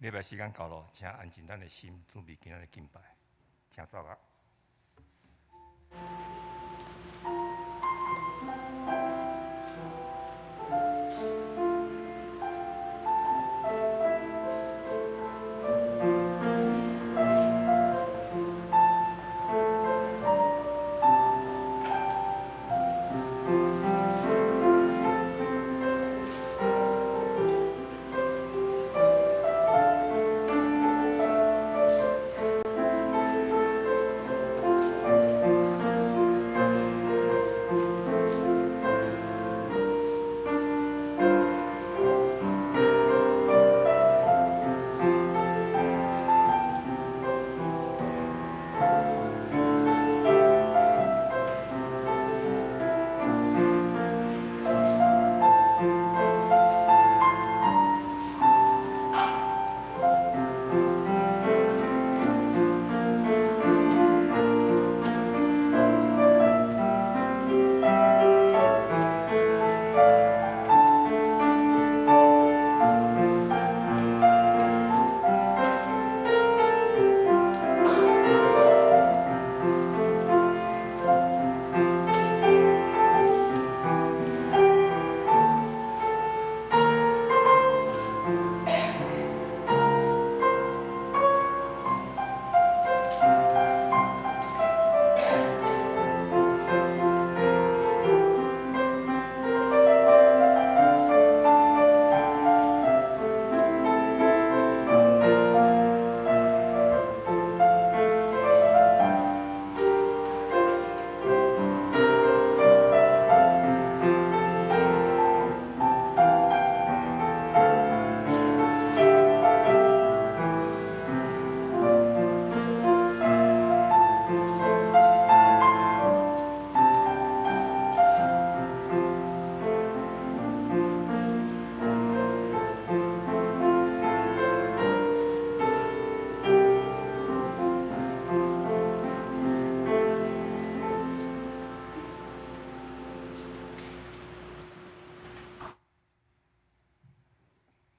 禮拜時間到咯，請安靜咱的心，準備今仔日敬拜，請奏樂。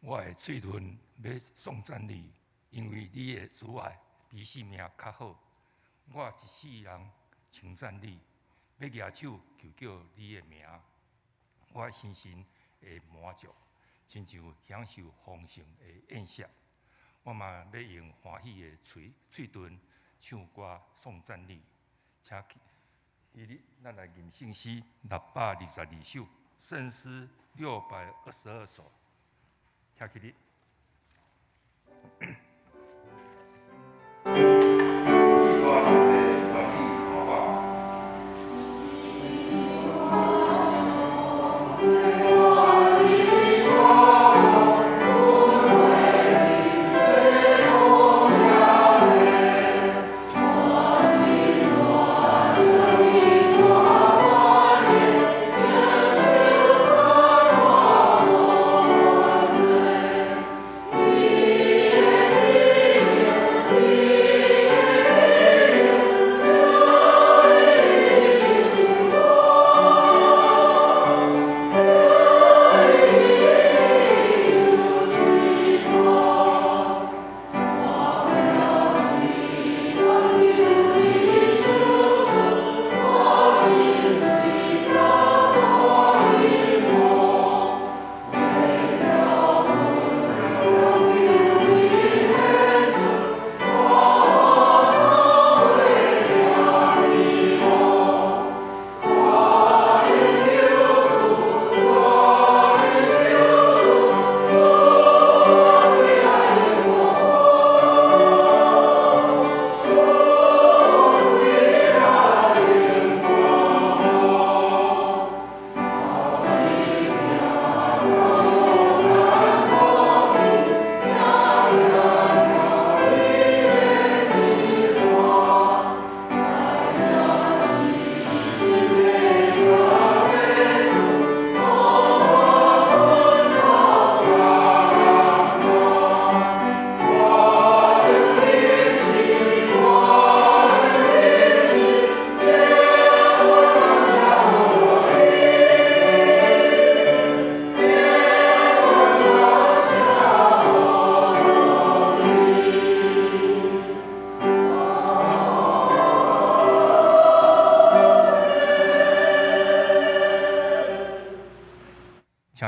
我的喙唇欲頌讚你，因為你的慈愛比性命較好。我一世人稱讚你，欲舉手求叫你的名。我心神會滿足，親像享受豐盛的宴席。我嘛欲用歡喜的喙唇唱歌頌讚你。請彼日，咱來吟聖詩622首，聖詩622首。請起立。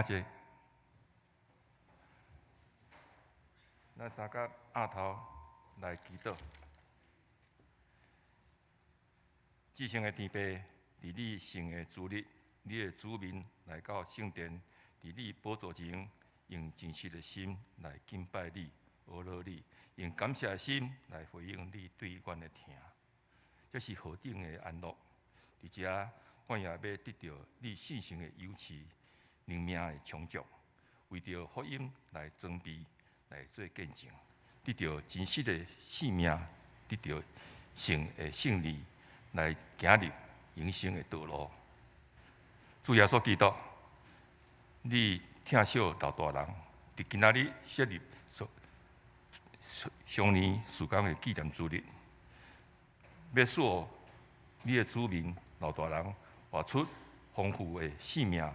坐。咱三甲额头來祈禱。至聖的天父，佇你聖的主日，你的子民來到聖殿，佇你寶座前，用真實的心來敬拜你、阿羅你，用感謝的心來回應你對阮的疼。這是何等的安樂！佇遮，阮也欲得著你聖神的扶持，靈命的充足，為著福音來裝備，來做見證，得著真實的生命，得著神的勝利，來行入永生的道路。主耶穌基督，你疼惜老大人，佇今仔日設立常年事工的紀念主日，欲賜予你的子民老大人活出豐富的生命，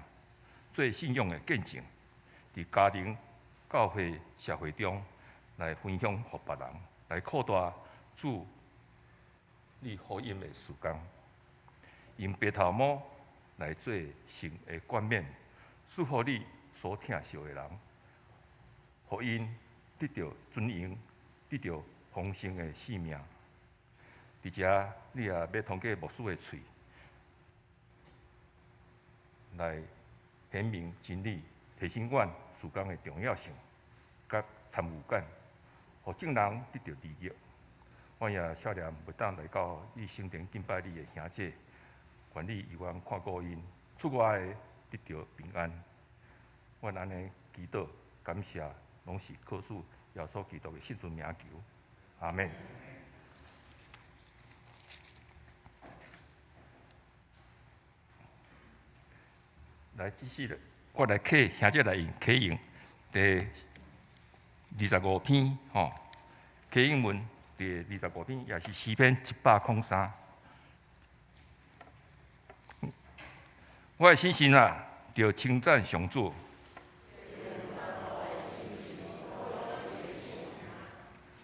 做信仰的見證，佇家庭、教會、社會中來分享予別人，來擴大主你福音的事工，用白頭毛來做神的冠冕，祝福你所疼惜的人，予𪜶得著尊榮，得著豐盛的生命。佇遮，你也欲通過牧師的喙來顯明真理，提醒阮事工的重要性佮參與感，予眾人得著利益。阮也少年袂當來到你聖殿敬拜你的兄姐，願你猶原看顧𪜶，出外的得著平安。阮按呢祈禱感謝，攏是靠主耶穌基督的聖尊名求，阿們。來，這是我來啟兄姐來用啟應第二十五篇吼，啟應文第二十五篇，也是詩篇103。我的心神啊，著稱讚上主。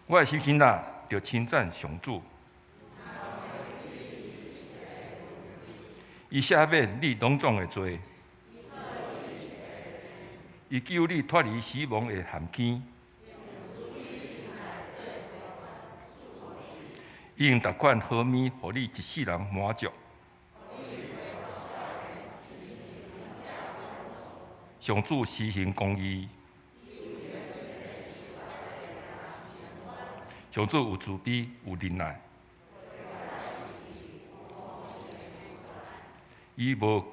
我的心神啊，著稱讚上主。伊赦免你攏總的罪，伊救你脫離死亡的陷坑。伊用逐款好物，予你一世人滿足。上主施行公義，上主有慈悲，有忍耐。伊無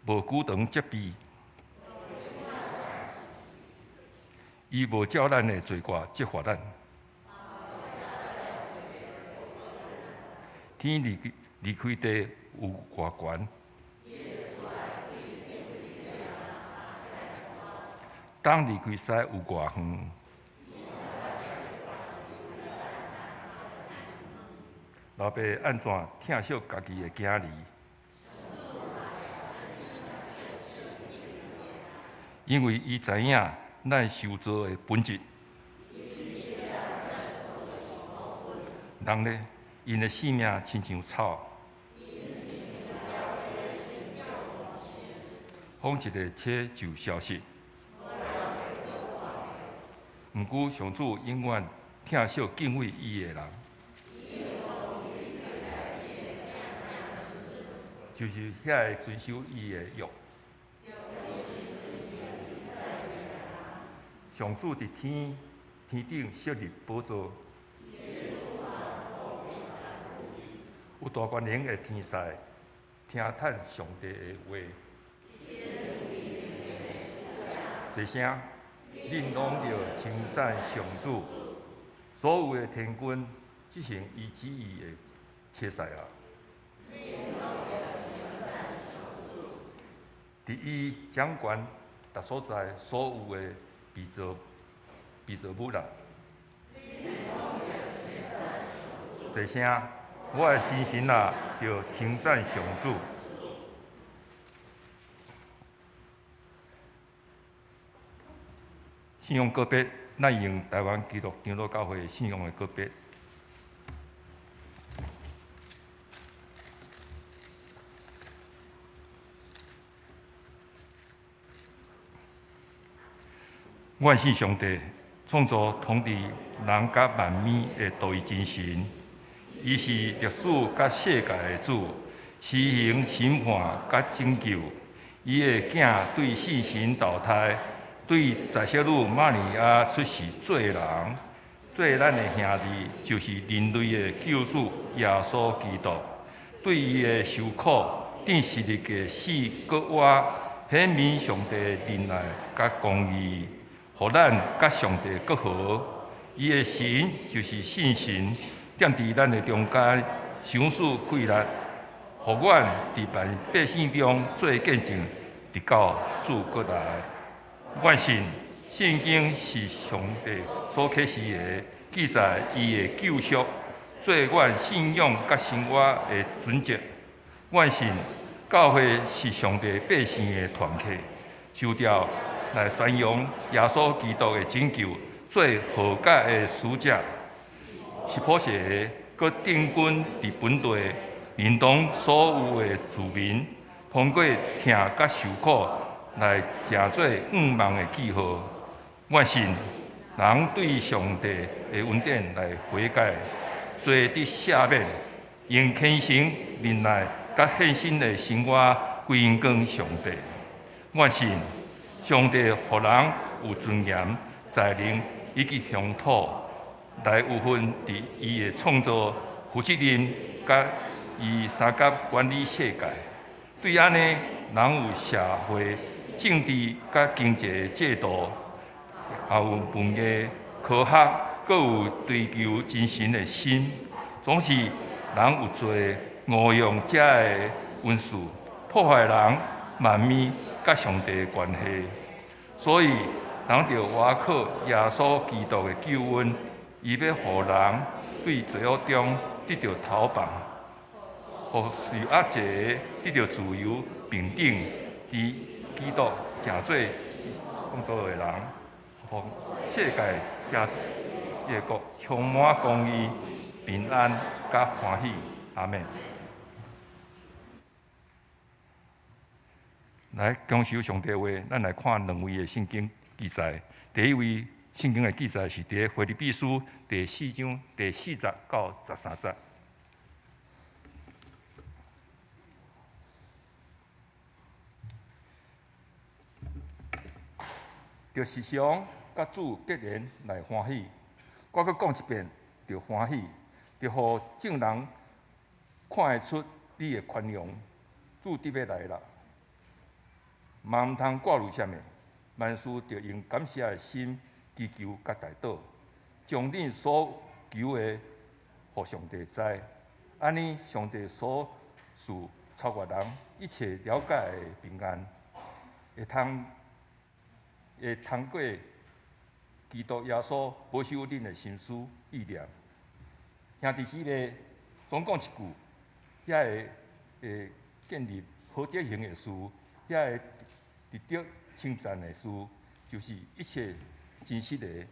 久長責備，伊無照咱的罪過責罰咱。天離開地有偌懸？東離開西有偌遠？老爸按怎疼惜家己的囝兒？因為伊知影咱受造的本質。人呢，𪜶的性命親像草，風一个吹就消失。毋過上主永遠疼惜敬畏伊的人，就是遐个遵守伊的約。上主佇天頂設立寶座，有大權能的天使聽嘆上帝的話。齊聲，恁攏著稱讚上主，所有的天軍執行伊旨意的差使啊！佇伊掌權逐所在所有的被造物啊！齊聲，我的心神啊，著稱讚上主。信仰告白，咱用台灣基督長老教會信仰的告白。我信上帝，創造統治人佮萬物的獨一真神。伊是歷史佮世界的主，施行審判佮拯救。伊的囝對聖神投胎，對宰相女瑪利亞出世做人，做咱的兄弟，就是人類的救主耶穌基督。對伊的受苦，釘十字架死閣活，顯明上帝仁愛佮公義，予咱佮上帝閣和。伊的神就是聖神，踮佇咱的中間，賞賜氣力，予阮佇萬百姓中做見證，直到主閣來。我信聖經是上帝所啟示的，記載伊的救贖，做阮信仰佮生活的準則。我信教會是上帝百姓的團體，受召來宣揚耶穌基督的拯救，做和解的使者，是普世的，閣定根佇本地，連同所有的住民，通過疼佮受苦來成做向望的記號。我信人對上帝的恩典來悔改，罪得赦免，用虔誠、忍耐佮獻身的生活歸光上帝。我信上帝予人有尊嚴、才能以及鄉土，來有份佇伊的創造、負責任，佮伊相佮管理世界。對按呢，人有社會、政治佮經濟的制度，也有文藝、科學，閣有追求精神的心。總是人有罪誤用這个恩賜，破壞人萬物佮上帝的關係。所以人著倚靠耶穌基督的救恩，伊欲予人對罪惡中得著逃放，予受壓制的得著自由平等，佇基督成做創造的人，予世界這個國充滿公義、平安佮歡喜。阿們。來，享受上帝話，咱來看兩位的聖經記載。第一位聖經的記載是佇腓立比書第四章第四節到十三節。著時常佮主結連來歡喜，我閣講一遍，著歡喜，著予眾人看會出你的寬容。主得欲來啦，嘛毋通掛慮啥物，萬事著用感謝的心祈求佮代禱，將恁所求的，予上帝知。按呢，上帝所賜超越人一切了解的平安，會通會通過基督耶穌保守恁的心思意念。兄弟姊妹，總講一句，遐个會建立好德行的事，遐个值得稱讚的事，就是一切真實的，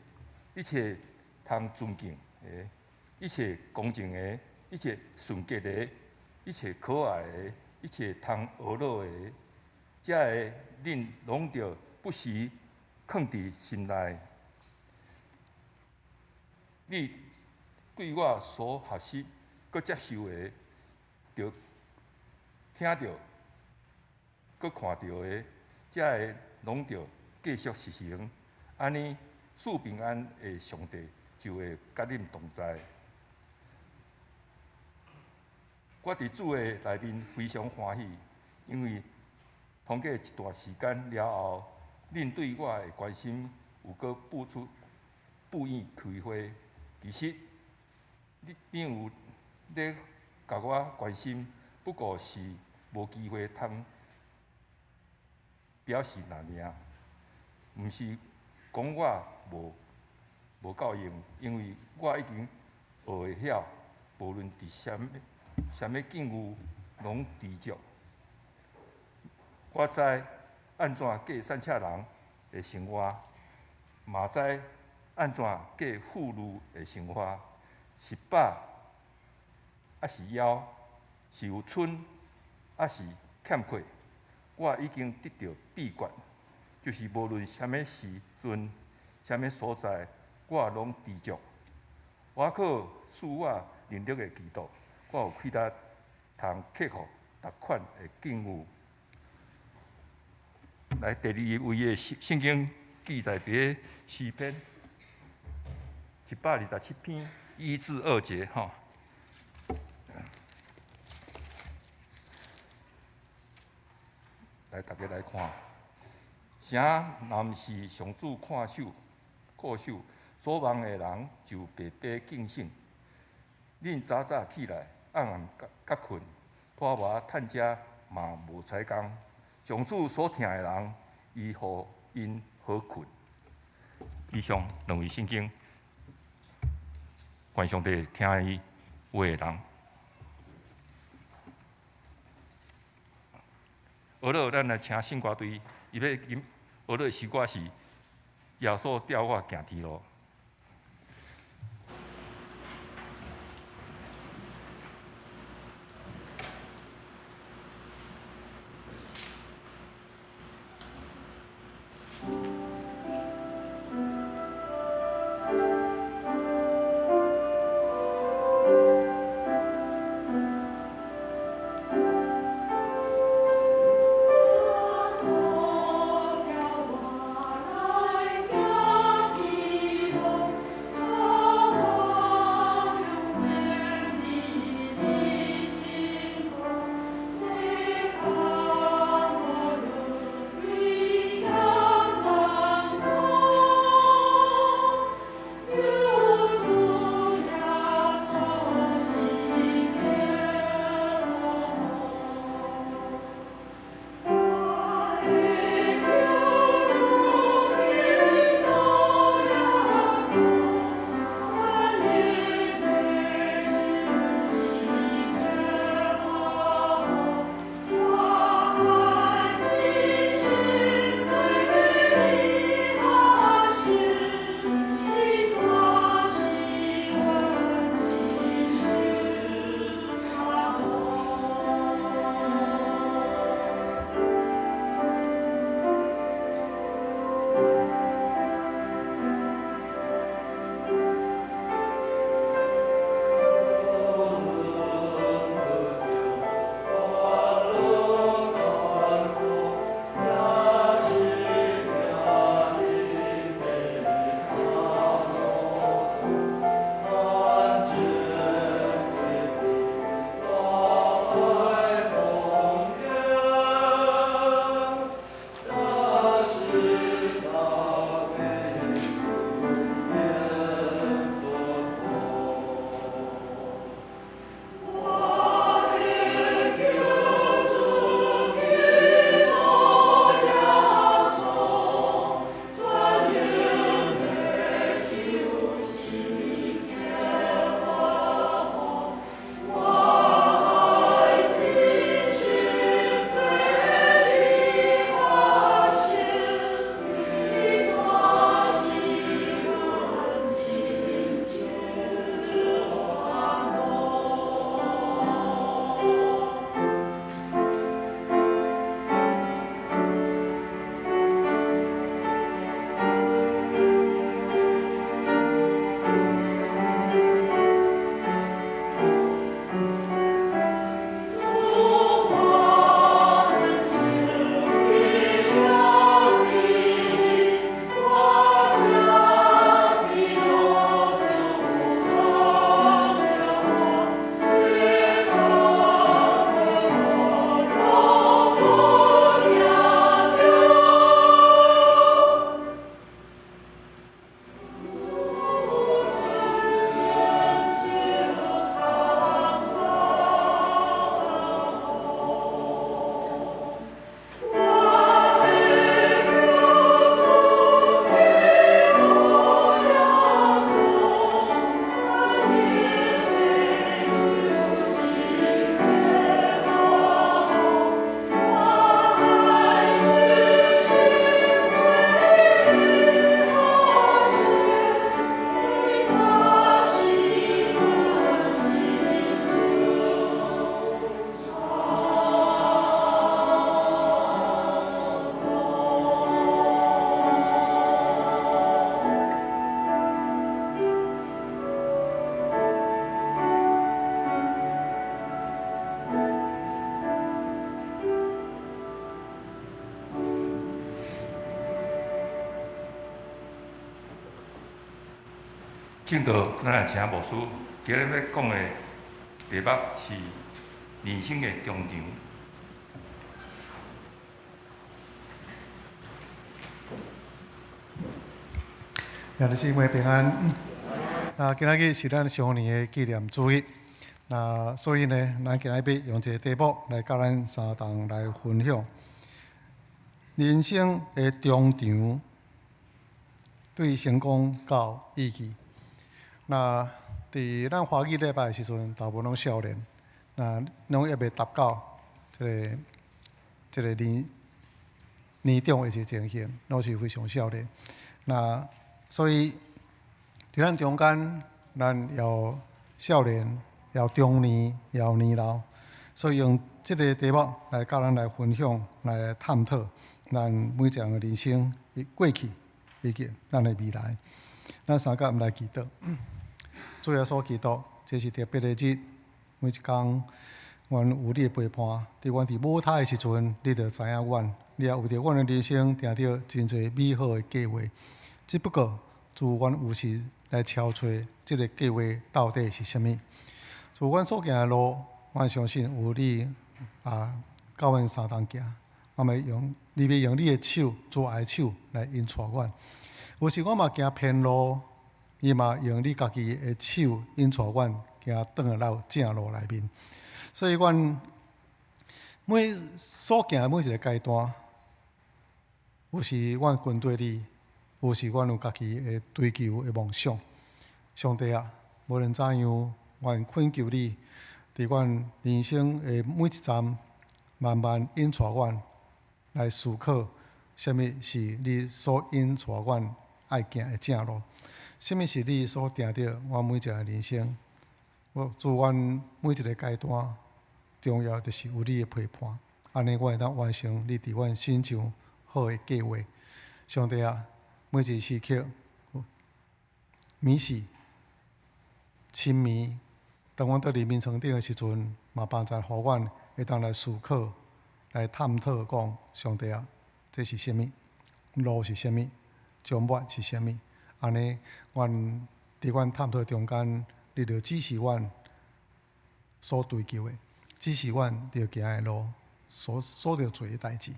一切通尊敬的，一切公正的，一切純潔的，一切可愛的，一切通學樂的，這个恁攏著不時囥佇心內。你對我所學習、閣接受的，著聽著、閣看著的，這个攏著繼續實行，按呢，賜平安的上帝就會佮恁同在。我佇主的內面非常歡喜，因為通過一段時間了後，恁對我的關心有閣付出布意開花。其實，恁有咧共我關心，不過是無機會通表示爾爾，毋是講我無夠用，因為我已經學會曉，無論佇啥物啥物境遇，攏知足。我知按怎過散赤人的生活，嘛知按怎過富裕的生活，是飽抑是枵，是有春抑是欠缺，我已經得著秘訣，就是無論啥物時陣，啥物所在，我攏知足。我靠賜我能力的基督，我有氣力通克服逐款的境遇。來，第二位的聖經記載佇詩篇127篇1至2節，吼。來，大家來看，啥若毋是上主看守、固守，守望的人就白白警醒。恁早早起來，暗暗佮睏，拖磨趁食嘛無彩工。上主所疼的人，伊予𪜶好睏。以上兩位聖經，願上帝疼伊話的人。後來，咱來請聖歌隊，伊欲吟後來的詩歌是耶穌帶我行天路。耶穌叫我來行天路。正道，咱來請牧師。今日欲講的題目是人生的終場。兄弟姊妹平安。那今仔日是咱上年的紀念主日，那所以呢，咱今仔日欲用這個題目來佮咱相同來分享人生的終場對成功到意義。那佇咱華語禮拜的時陣，大部分攏少年，那攏猶未達到這個年年長的一個情形，攏是非常少年。那所以佇咱中間，咱有少年，有中年，有年老，所以用這個題目來佮咱來分享，來探討咱每一個人的人生的過去以及咱的未來。咱三甲來祈禱，主耶穌基督，這是特別的日，每一工，阮有你的陪伴，佇阮佇母胎的時陣，你就知影阮，你也為著阮的人生定著真濟美好的計劃。只不過，主，阮有時來敲揣這個計劃到底是啥物。主，阮所行的路，阮相信有你啊，佮阮相同行。我欲用，你欲用你的手，慈愛的手來引帶阮。有時我嘛行偏路，你嘛用你家己的手引帶阮行轉來正路內面。所以，阮每所行的每一個階段，有時阮跟隨你，有時阮有家己的追求的夢想。上帝啊，無論怎樣，阮懇求你，佇阮人生的每一站，慢慢引帶阮來思考，啥物是你所引帶阮愛行的正路，啥物是你所定著阮每一個人生。我主，阮每一個階段，重要就是有你的陪伴，按呢，阮會當完成你佇阮身上好的計劃。上帝啊，每一個時刻，暝時、深暝，當阮倒佇眠床頂的時陣，嘛幫助予阮會當來思考、來探討，講上帝啊，這是啥物？路是啥物？終末是啥物？按呢，阮佇阮探討中間，你著指示阮所追求的，指示阮著行的路，所著做的代誌。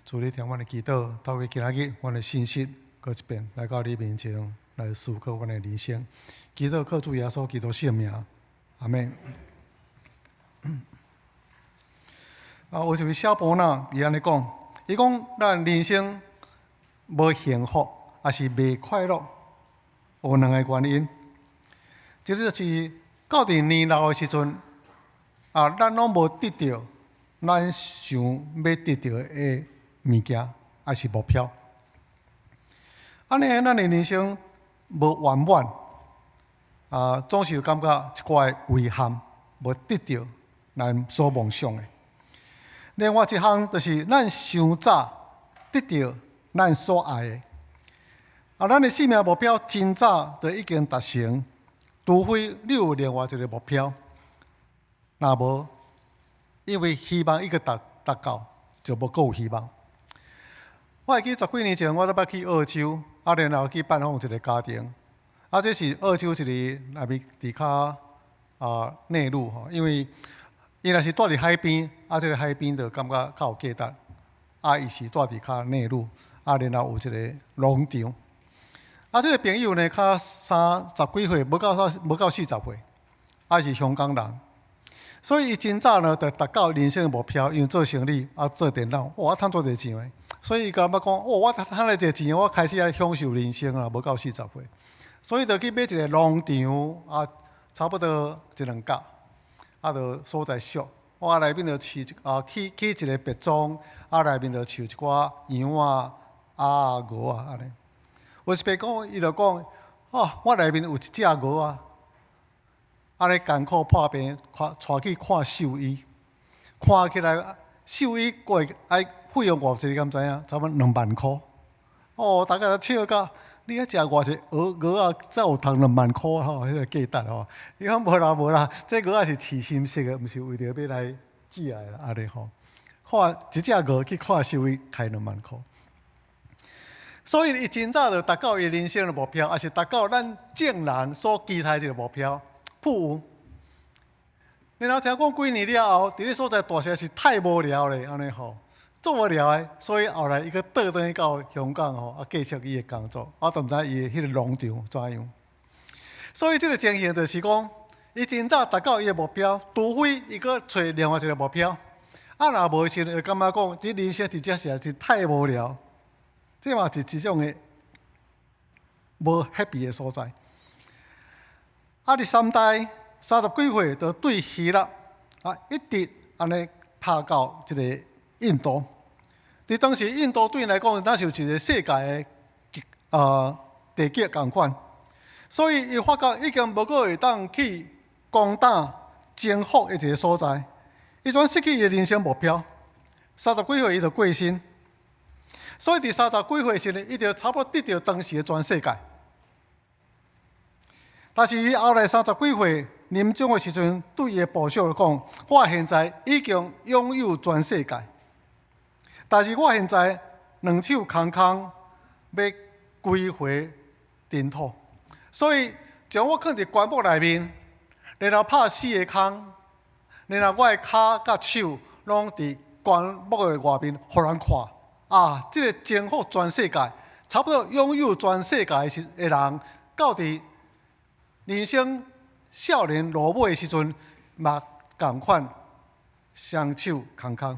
主，你聽阮的祈禱，透過今仔日阮的信息，閣一遍來到你面前來思考阮的人生。祈禱靠主耶穌基督聖名，阿們。啊，有一位小婆仔，伊按呢講，伊講咱人生無幸福，抑是袂快樂，有兩个原因。一个就是到佇年老的時陣，啊，咱攏無得著咱想欲得著的物件，抑是目標。按呢，咱的人生無圓滿，啊，總是有感覺一寡的遺憾，無得著咱所夢想的。另外一項就是咱傷早得著咱所愛的，啊，咱的生命目標真早就已經達成，除非你有另外一個目標，若無，因為希望已經達到，就無閣有希望。我會記十幾年前，我頭擺去澳洲，啊，然後去拜訪一個家庭，啊，這是澳洲一個內面佇較啊內陸吼，因為伊若是蹛佇海邊，啊，這个海邊就感覺較有價值，啊，伊是蹛佇較內陸，啊，然後有一個農場，啊，這个朋友呢，較三十幾歲，無夠40歲，啊，是香港人，所以伊真早呢就達到人生的目標，因為做生理啊，做電腦，哇，賺足濟錢的。所以伊感覺講，哦，我賺了濟錢，我開始愛享受人生啊，無夠四十歲，所以就去買一個農場啊，差不多一兩甲，啊，就所在俗，我內面就飼一啊，起一个別莊，啊，內面就飼一寡羊仔、鴨仔、鵝仔按呢。有一擺講，伊就講，哦，我內面有一隻鵝仔，按呢艱苦破病，看帶去看獸醫，看起來獸醫過愛費用偌濟，你敢知影？差不多2萬箍。哦，大家都笑甲，你遐食偌濟鵝鵝仔，才有通兩萬箍吼？彼个價值吼。伊講無啦無啦，這鵝仔是飼心色的，毋是為著欲來食的啦，按呢吼。看一隻鵝去看獸醫，開兩萬箍。所以伊真早就達到伊人生的目標，也是達到咱眾人所期待一個目標，富有。然後聽講幾年了後，佇咧所在大實在是太無聊咧，按呢吼，足無聊的，所以後來伊閣倒轉去到香港吼，啊繼續伊的工作，我都毋知伊的彼個農場怎樣。所以這個情形就是講，伊真早達到伊的目標，除非伊閣揣另外一個目標。啊，若無時，會感覺講，這人生佇遮實在是太無聊，這嘛是一種的無 happy 的所在。亞歷山大三十幾歲就對希臘啊，一直按呢拍到這個印度。佇當時印度對𪜶來講，若是一個世界的地極仝款，所以伊發覺已經無閣會當去攻打征服的一個所在。伊全失去伊的人生目標。三十幾歲伊就過身，所以佇三十幾歲時呢，伊就差不多得著當時的全世界。但是伊後來三十幾歲臨終的時陣，對伊的部屬講：我現在已經擁有全世界，但是我現在兩手空空，欲歸回塵土。所以將我囥佇棺木內面，然後拍四个空。然後我的跤佮手攏佇棺木的外面，予人看。啊，這個征服全世界，差不多擁有全世界的時的人，到佇人生少年落尾的時陣，嘛仝款雙手空空。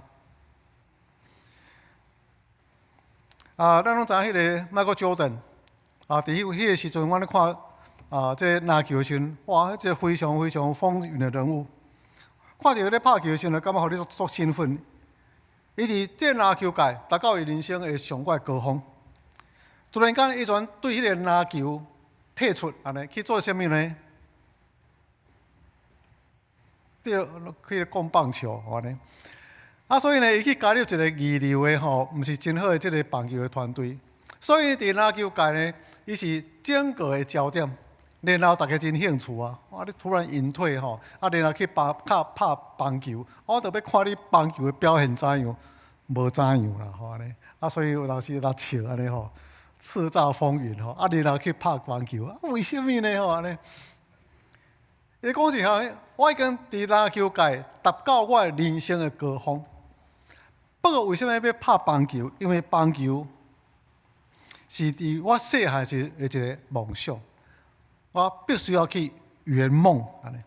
啊，咱攏知影彼個 Michael Jordan 啊，佇彼個時陣，阮咧看啊，這個籃球的時陣，哇，這個非常非常風雲的人物。看著伊咧拍球的時陣，感覺予你足足興奮。伊佇這籃球界達到伊人生的上懸高峰。突然間，伊全對彼個籃球退出，按呢去做啥物呢？對，去講棒球，按呢。啊，所以呢，伊去加入一個二流的吼，毋是真好的這個棒球的團隊。所以佇籃球界呢，伊是整個的焦點。然後大家真興趣啊！哇，你突然隱退吼，啊，然後去拍拍拍棒球，我就欲看你棒球的表現怎樣，無怎樣啦吼按呢。啊，所以有當時咧笑按呢吼，叱咤風雲吼，啊，然後去拍棒球，啊，為啥物呢吼按呢？伊講是吼，我已經佇籃球界達到我的人生的高峰。不過為啥物欲拍棒球？因為棒球是佇我細漢時的一個夢想。我必須要去圓夢，按呢。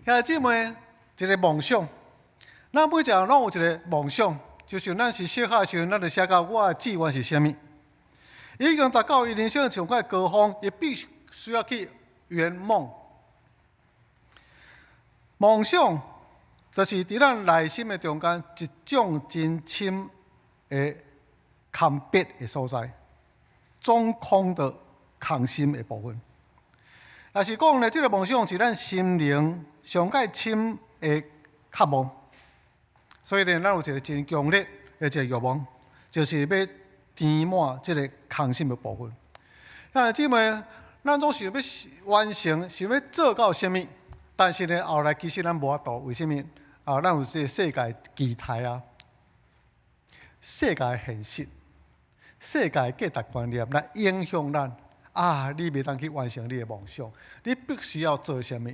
兄弟姊妹，一個夢想，咱每一個人攏有一個夢想，就像咱是細漢時陣，咱就寫到我的志願是啥物。已經達到伊人生上懸高峰，伊必須要去圓夢。夢想就是佇咱內心的中間一種真深的空白的所在，中空的空心的部分。也是講呢，這個夢想是咱心靈上蓋深的渴望。所以呢，咱有一個真強烈的一個慾望，就是欲填滿這個空心的部分。兄弟姊妹，咱總想欲完成，想欲做到啥物，但是呢，後來其實咱無法度，為啥物？啊，咱有這個世界期待啊，世界現實、世界價值觀念來影響咱。啊！你袂當去完成你的夢想，你必須要做啥物？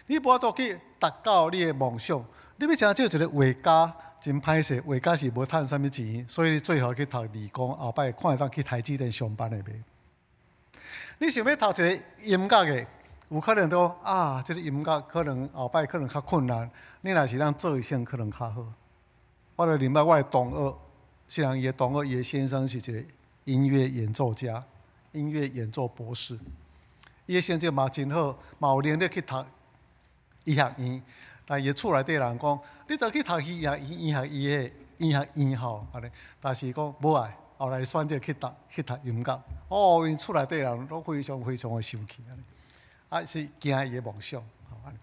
你無法度去達到你的夢想。你欲成就一個畫家，真歹勢，畫家是無趁啥物錢，所以你最好去讀理工，後擺看會當去台積電上班的袂？你想欲讀一個音樂的，有可能都啊，這個音樂可能後擺可能較困難。你若是通做醫生，可能較好。我就明白我的同學，雖然伊的同學，伊的先生是一個音樂演奏家，音樂演奏博士，伊的成績嘛真好，嘛有能力去讀醫學院。但伊厝內底人講，你就去讀醫學院、醫學醫的醫學院吼，按呢。但是講無愛，後來選擇去讀音樂。哦，𪜶厝內底人攏非常非常的生氣，按呢。啊，是驚伊的夢想，按呢。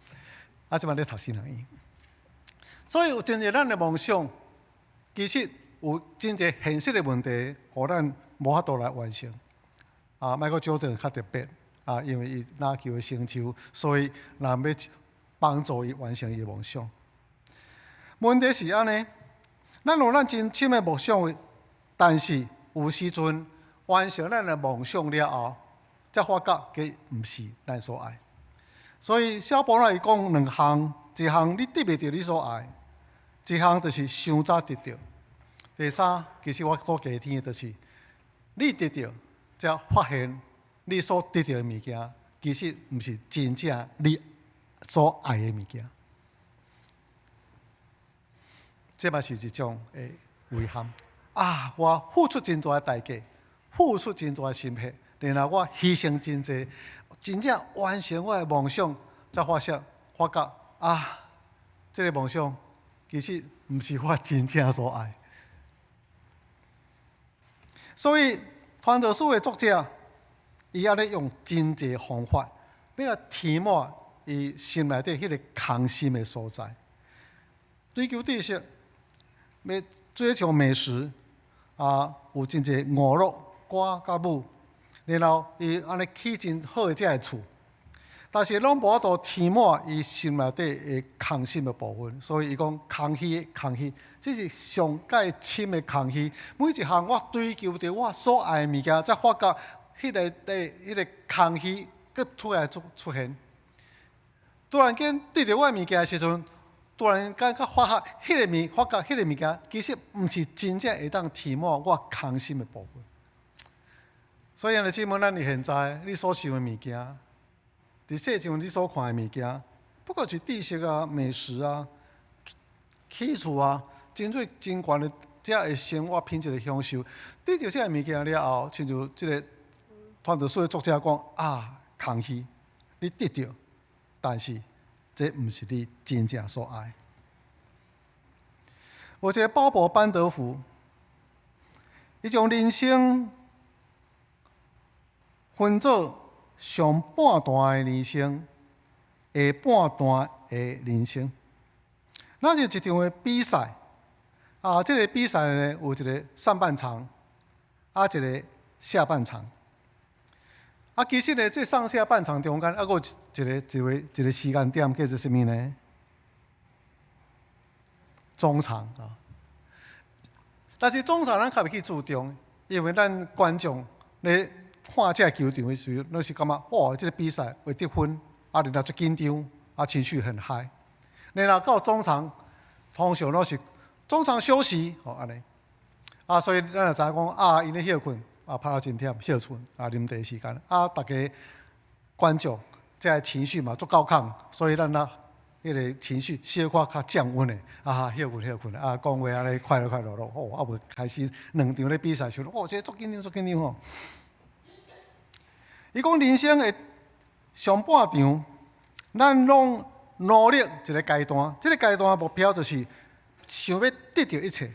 啊，這擺咧讀神學院。所以有真濟咱的夢想，其實有真濟現實的問題，予咱無法度來完成。啊，Michael Jordan 較特別，啊，因為伊籃球的成就，所以人欲幫助伊完成伊的夢想。問題是按呢，咱有咱真深的夢想，但是有時陣完成咱的夢想了後，才發覺這毋是咱所愛。所以小保羅伊講兩項，一項你得袂著你所愛，一項就是傷早得著。第三，其實我閣加添的就是你得著，才發現你所得著的物件，其實毋是真正你所愛的物件。這嘛是一種的遺憾啊！我付出真大的代價，付出真大的心血，然後我犧牲真濟，真正完成我的夢想，才發現發覺啊，這个夢想其實毋是我真正所愛。所以，傳道書的作者，伊按呢用真濟方法，欲來填滿伊心內底彼个空心的所在，追求知識，欲追求美食，啊，有真濟娛樂歌佮舞，然後伊按呢起真好的這个厝，但是攏無法度填滿伊心內底的空心的部分，所以伊講空虛，空虛，這是上蓋深的空虛。每一項我追求著我所愛的物件，才發覺彼个底彼个空虛閣突然出現。突然間得著我的物件的時陣，突然間閣發覺彼个物件其實毋是真正會當填滿我空心的部分。所以，兄弟姊妹，咱佇現在你所想的物件，佇世上你所看的物件，不過是知識啊、美食啊、起厝啊，真濟真懸的這个生活品質的享受。得著這个物件了後，親像這个傳道書的作者講啊，空虛，你得著，但是這毋是你真正所愛。有一个鮑伯班德福，伊將人生分做上半段的人生，下半段的人生。那是一場的比賽，啊，這个比賽呢，有一个上半場，啊，一个下半場。啊，其實呢，這上下半場中間，猶閣有一個時間點，叫做啥物呢？中場啊。但是中場咱較袂去注重，因為咱觀眾咧看這个球場的時陣，攏是感覺哇，這个比賽會得分，啊，然後足緊張，啊，情緒很 high。然後到中場，通常攏是中場休息，吼按呢。啊，所以咱就知影講啊，𪜶咧歇睏，啊，拍到真忝，歇睏，啊，啉茶時間，啊，逐家觀眾這个情緒嘛足高亢，所以咱啊，彼个情緒小可較降溫的，啊，歇睏歇睏，啊，講話按呢快樂快樂樂，哦，猶未開始兩場咧比賽時，哦，這個足緊張足緊張吼。伊講人生的上半場，咱攏努力一个階段，這个階段目標就是想欲得著一切，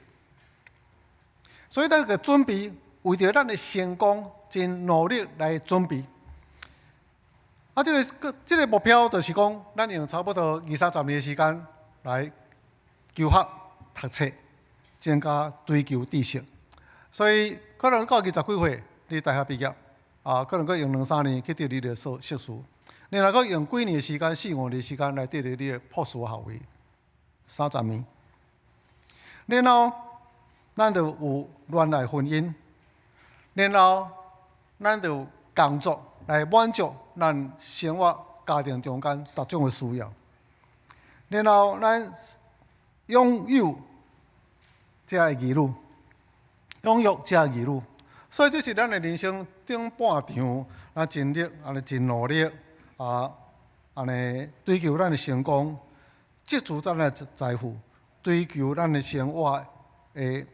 所以咱個準備，為著咱的成功，真努力來準備。啊，這个目標就是講，咱用差不多二三十年的時間來求學、讀冊，增加追求知識。所以可能到二十幾歲，你大學畢業，啊，可能閣用兩三年去得你的碩士。你若閣用幾年的時間，四五年時間來得著你的博士學位，三十年。然後，咱就有戀愛婚姻，然後咱就有工作來滿足咱生活家庭中間各種的需要。然後咱擁有這个兒女，養育這个兒女，所以這是咱的人生頂半場，咱盡力，按呢真努力，啊，按呢追求咱的成功，積聚咱的財富，追求咱的生活的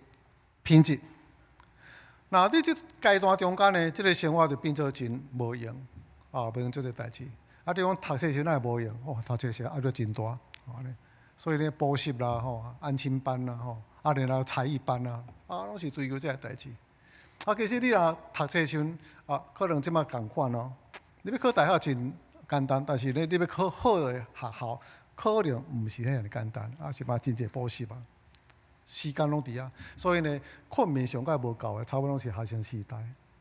品質。那佇這階段中間呢，這个生活就變做真無閒，啊，無閒做這代誌。啊，你講讀冊時哪會無閒？哦，讀冊時壓力真大，按呢。所以咧補習啦，吼，安親班啦，吼，啊，然後才藝班啦，啊，攏是追求這个代誌。啊，其實你若讀冊時陣，啊，可能這馬仝款哦。你欲考大學真簡單，但是咧，你欲考好的學校，可能毋是遐爾簡單，啊是嘛真濟補習啊，時間攏佇遐，所以呢，睏眠上蓋無夠的，差不多攏是學生時代。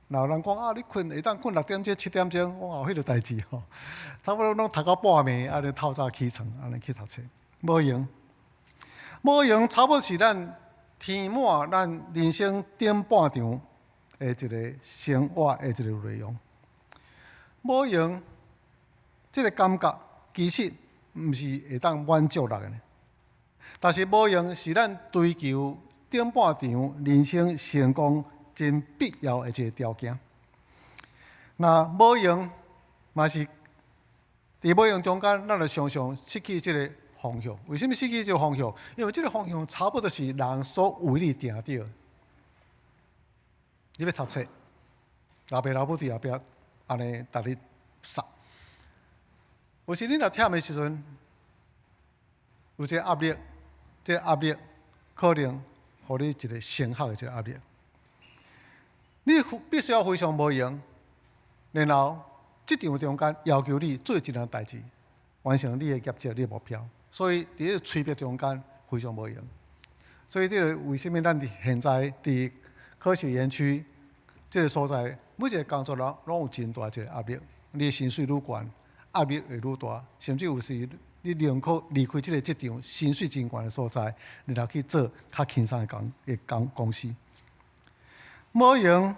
若有人講啊，你睏會當睏6點鐘、7點鐘，我有彼個代誌吼，差不多攏讀到半暝，按呢透早起床，按呢去讀冊，無閒，無閒，差不多是咱填滿咱人生頂半場的一個生活的一個內容。無閒這個感覺其實毋是會當滿足人的，但是無閒是咱追求頂半場人生成功真必要的一個條件。若無閒嘛是佇無閒中間，咱就常常失去這個方向。為啥物失去這個方向？因為這個方向差不多是人所為你定著。你欲讀冊，老爸老母佇後壁按呢共你捒。有時你若忝的時陣，有一個壓力，這個壓力可能予你一個升學的一個壓力。你必須要非常無閒，然後職場中間要求你做一項代誌，完成你的業績、你的目標。所以佇個催逼中間非常無閒。所以這個為啥物咱佇現在佇科學園區這個所在，每一個工作人攏有真大一個壓力。你的薪水愈懸，壓力會愈大，甚至有時你寧可離開這個職場，薪水真懸的所在，然後去做較輕鬆的公司。無閒，予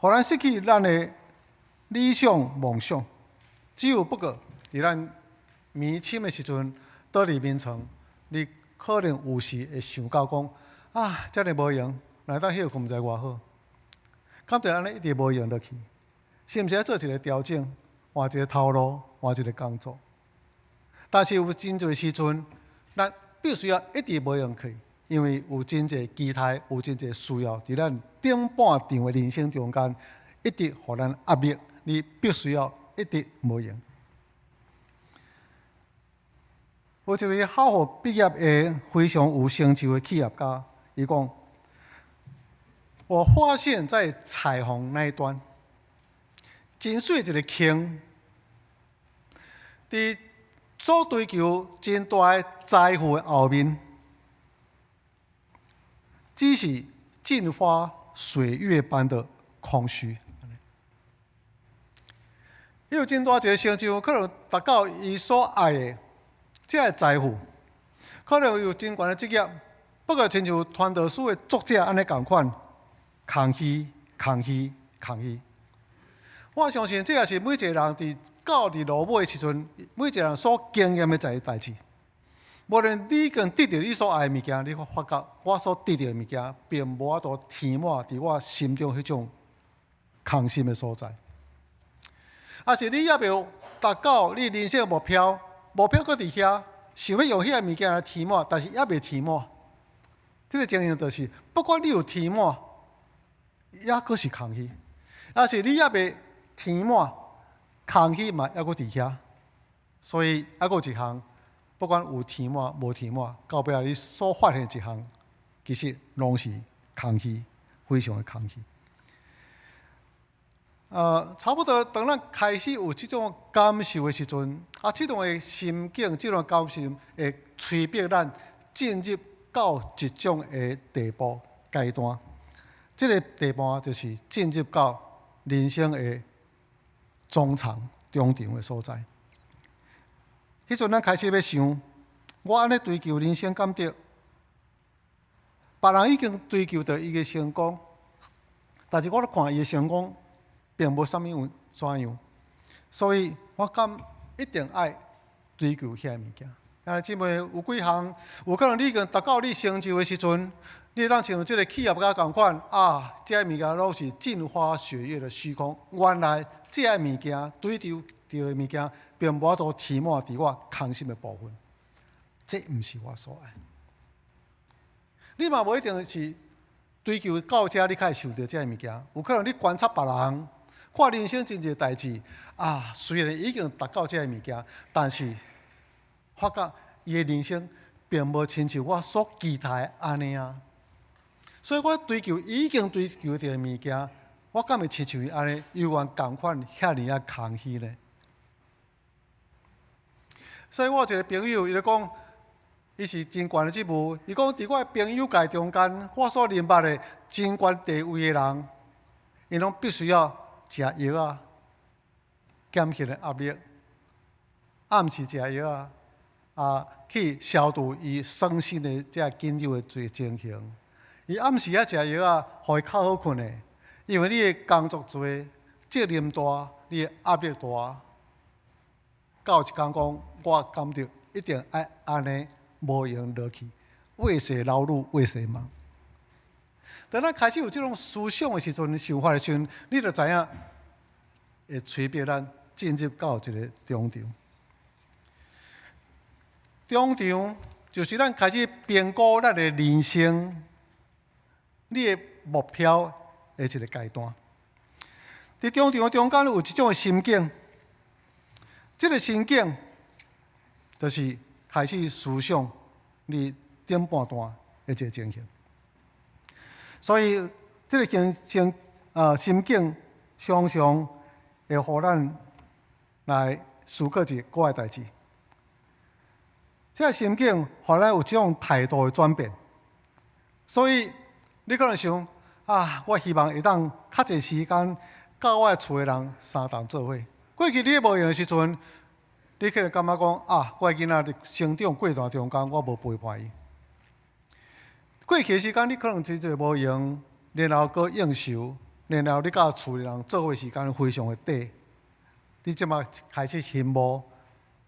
咱失去咱的理想夢想。只有不過，佇咱年輕的時陣，倒佇眠床，你可能有時會想到講：啊，遮爾無閒，若當歇睏毋知偌好。敢就按呢一直無閒落去，是毋是愛做一個調整，換一個頭路，換一個工作？但是有真濟時陣，咱必須要一直無閒去，因為有真濟期待，有真濟需要，佇咱頂半場的人生中間，一直予咱壓力，你必須要一直無閒。有一位哈佛畢業的非常有成就的企業家，伊講：我發現在彩虹那一端，真媠一個坑，佇所追求真大的財富的後面，只是鏡花水月般的空虛。伊有真大一個成就，可能達到伊所愛的這个財富，可能有真懸的職業，不過親像傳道書的作者按呢仝款，空虛、空虛、空虛。我相信這也是每一個人佇到佇落尾的時陣，每一個人所經驗的一个代誌。無論你已經得著你所愛的物件，你發覺我所得著的物件，並無法度填滿佇我心中彼種空心的所在。抑是你猶未達到你人生的目標，目標閣佇遐，想欲用彼个物件來填滿，但是猶未填滿。這个情形就是，不管你有填滿，猶閣是空虛；抑是你猶未填滿，空虛嘛猶閣佇遐。所以猶閣有一項，不管有填滿無填滿，到尾仔你所發現一項，其實攏是空虛，非常的空虛。差不多當咱開始有這種感受的時陣，啊，這種的心境、這種感受會催逼咱進入到一種的地步階段。這个地步就是進入到人生的中場、中場的所在。彼陣咱開始欲想，我按呢追求人生敢對？別人已經追求著伊的成功，但是我咧看伊的成功，並無啥物有怎樣，所以我敢一定愛追求遐个物件。啊，姊妹有幾項，有可能你已經達到你成就的時陣，你會當像這个企業家仝款啊，這个物件攏是鏡花雪月的虛空。原來這个物件追求著的物件，並無法度填滿佇我空心的部分。這毋是我所愛。你嘛無一定是追求到遮，你才會想著這个物件。有可能你觀察別人，看人生真濟代誌啊，雖然已經達到這个物件，但是發覺伊的人生並無親像我所期待的按呢啊。所以我追求已經追求著的物件，我敢會親像伊按呢，猶原仝款遐爾仔空虛呢？所以我有一个朋友，伊就講，伊是真懸的職務。伊講，佇我的朋友界中間，我所認捌的真懸地位的人，𪜶攏必須要食藥仔，減輕的壓力，暗時食藥仔，啊，去消除伊身心的這緊張的這情形。伊暗時仔食藥仔，予伊較好睏的，因為你的工作濟，責任大，你的壓力大。到有一工講，我感覺一定愛按呢，無閒落去，為誰勞碌為誰忙。當咱開始有這種思想的時陣、想法的時陣，你就知影會催逼咱進入到一個中場。中場就是咱開始評估咱的人生，你的目標的一個階段。佇中場的中間有一種的心境，這個心境就是開始思想你頂半段的一個情形。所以，這個心心啊心境常常會予咱來思考一個代誌。這個心境予咱有這種態度的轉變。所以，你可能想啊，我希望會當較濟時間佮我的厝的人相同做伙。過去你無閒的時陣，你可能感覺講啊，我的囡仔佇成長過程中間，我無陪伴伊。過去的時間，你可能真濟無閒，然後閣應酬，然後你佮厝的人做伙時間非常的短。你這馬開始羨慕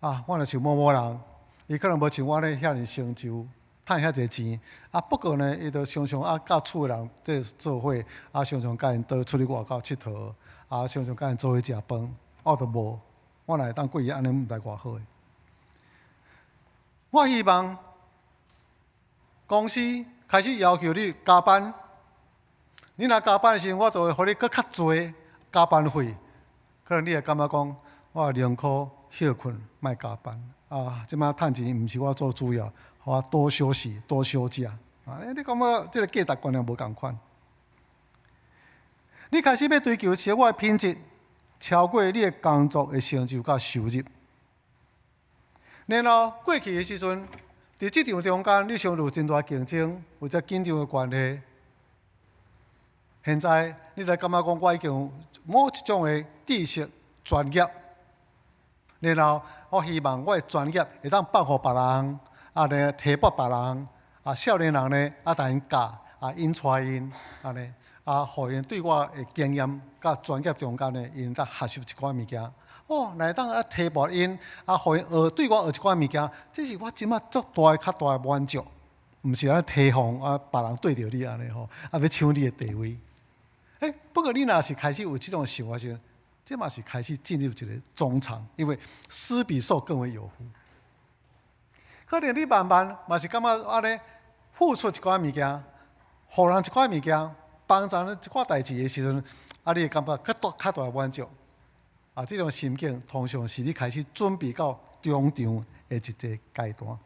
啊，我若像某某人，伊可能無像我咧遐爾成就，趁遐濟錢啊。不過呢，伊就常常啊佮厝的人這做伙，啊常常佮𪜶倒出去外口𨑨迌，啊常常佮𪜶做伙食飯。我就無，我若會當過伊按呢，毋知偌好的。我希望公司開始要求你加班，你若加班的時陣，我就會予你閣較濟加班費。可能你會感覺講，我寧可歇睏，莫加班啊！這馬趁錢毋是我做主要，予我多休息、多休假啊！你感覺這個價值觀念無仝款？你開始欲追求生活的品質，超過你的工作的成就佮收入。然後過去的時陣，佇職場中間，你相遇真大競爭，有遮緊張的關係。現在你來感覺講，我已經有某一種的知識專業，然後我希望我的專業會當放予別人，啊咧提拔別人，啊少年人呢啊共𪜶教，啊引帶𪜶，按呢啊，予𪜶對我的經驗佮專業中間呢，𪜶當學習一寡物件。哦，若會當啊提拔𪜶，啊予𪜶學對我學一寡物件，這是我這馬足大的較大的滿足，毋是按提防啊別人對著你按呢吼，啊欲搶你的地位。欸，不過你若是開始有這種想法時，這嘛是開始進入一個中場，因為施比受更為有福。可能你慢慢嘛是感覺按呢付出一寡物件，予人一寡物件，幫助人一寡代誌的時陣，啊，你會感覺較大較大的滿足。啊，這種心境通常是你開始準備到中場的一個階段。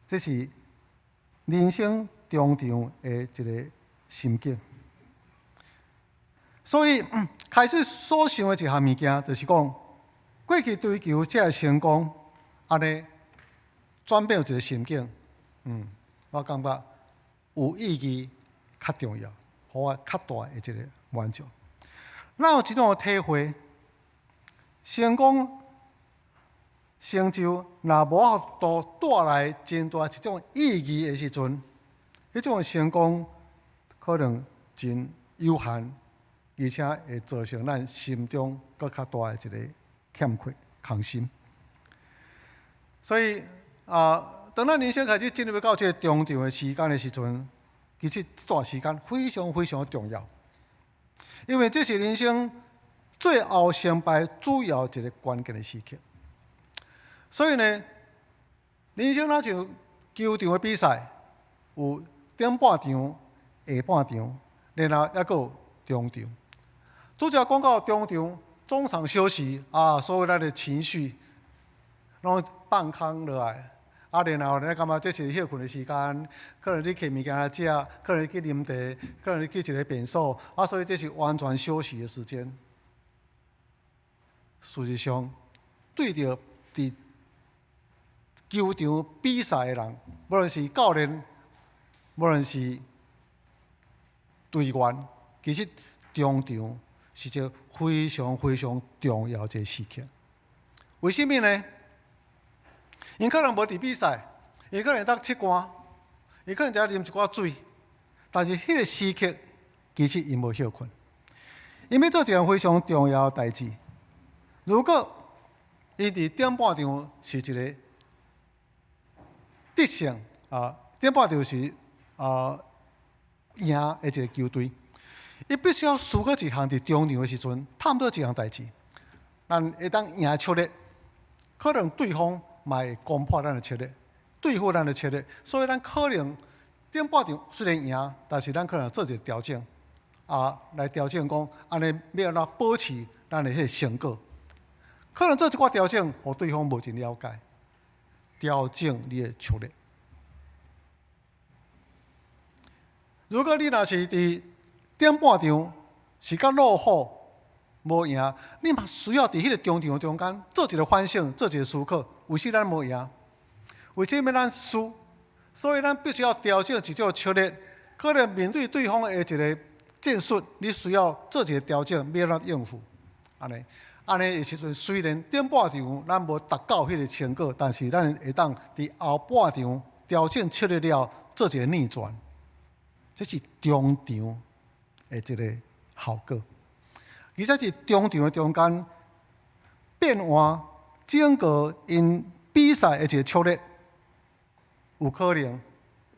這是人生中場的一個心境。所以開始所想的一項物件，就是講過去追求這个成功，按呢轉變有一個心境。我感覺有意義較重要，予我較大的一個滿足。咱有這種的體會，成功成就若無法度帶來真大一種意義的時陣，彼種的成功可能真有限，而且會造成咱心中閣較大的一個欠缺、空心。所以啊，當咱人生開始進入到這個中場的時間的時陣，其實這段時間非常非常的重要，因為這是人生最後成敗主要一個關鍵的時刻。所以呢，人生若像球場的比賽，有頂半場、下半場，然後猶閣有中場。拄才講到中場，中場休息啊，所有咱的情緒攏放空落來，啊，然後你感覺這是歇睏的時間，可能你摕物件來食，可能你去啉茶，可能你去一個便所，啊，所以這是完全休息的時間。事實上，對著佇球場比賽的人，無論是教練，無論是隊員，其實中場是一個非常非常重要一個時刻。為什麼呢？𪜶可能無佇比賽，𪜶可能會當拭汗，伊可能只啉一寡水，但是彼个時刻其實𪜶無歇睏，𪜶欲做一項非常重要的代誌。如果𪜶佇頂半場是一個得勝啊，頂半場是贏的一個球隊，伊必須要思考一項佇中場的時陣，探討一項代誌，咱會當贏策略，可能對方嘛會攻破咱的策略，對付咱的策略，所以咱可能頂半場雖然贏，但是咱可能做一個調整，來調整講，按呢欲按怎保持咱的彼個成果。可能做一寡調整，予對方無真了解，調整你的策略。如果你若是佇頂半場是較落後無贏，你嘛需要佇彼個中場中間做一個反省，做一個思考，為啥咱無贏？為啥物咱輸？所以咱必須要調整一種策略。可能面對對方的一個戰術，你需要做一個調整，欲按怎應付？按呢，按呢的時陣，雖然頂半場咱無達到彼個成果，但是咱會當佇後半場調整策略了，做一個逆轉。這是中場的一個效果，而且是中場的中間變換整個𪜶比賽的一個策略，有可能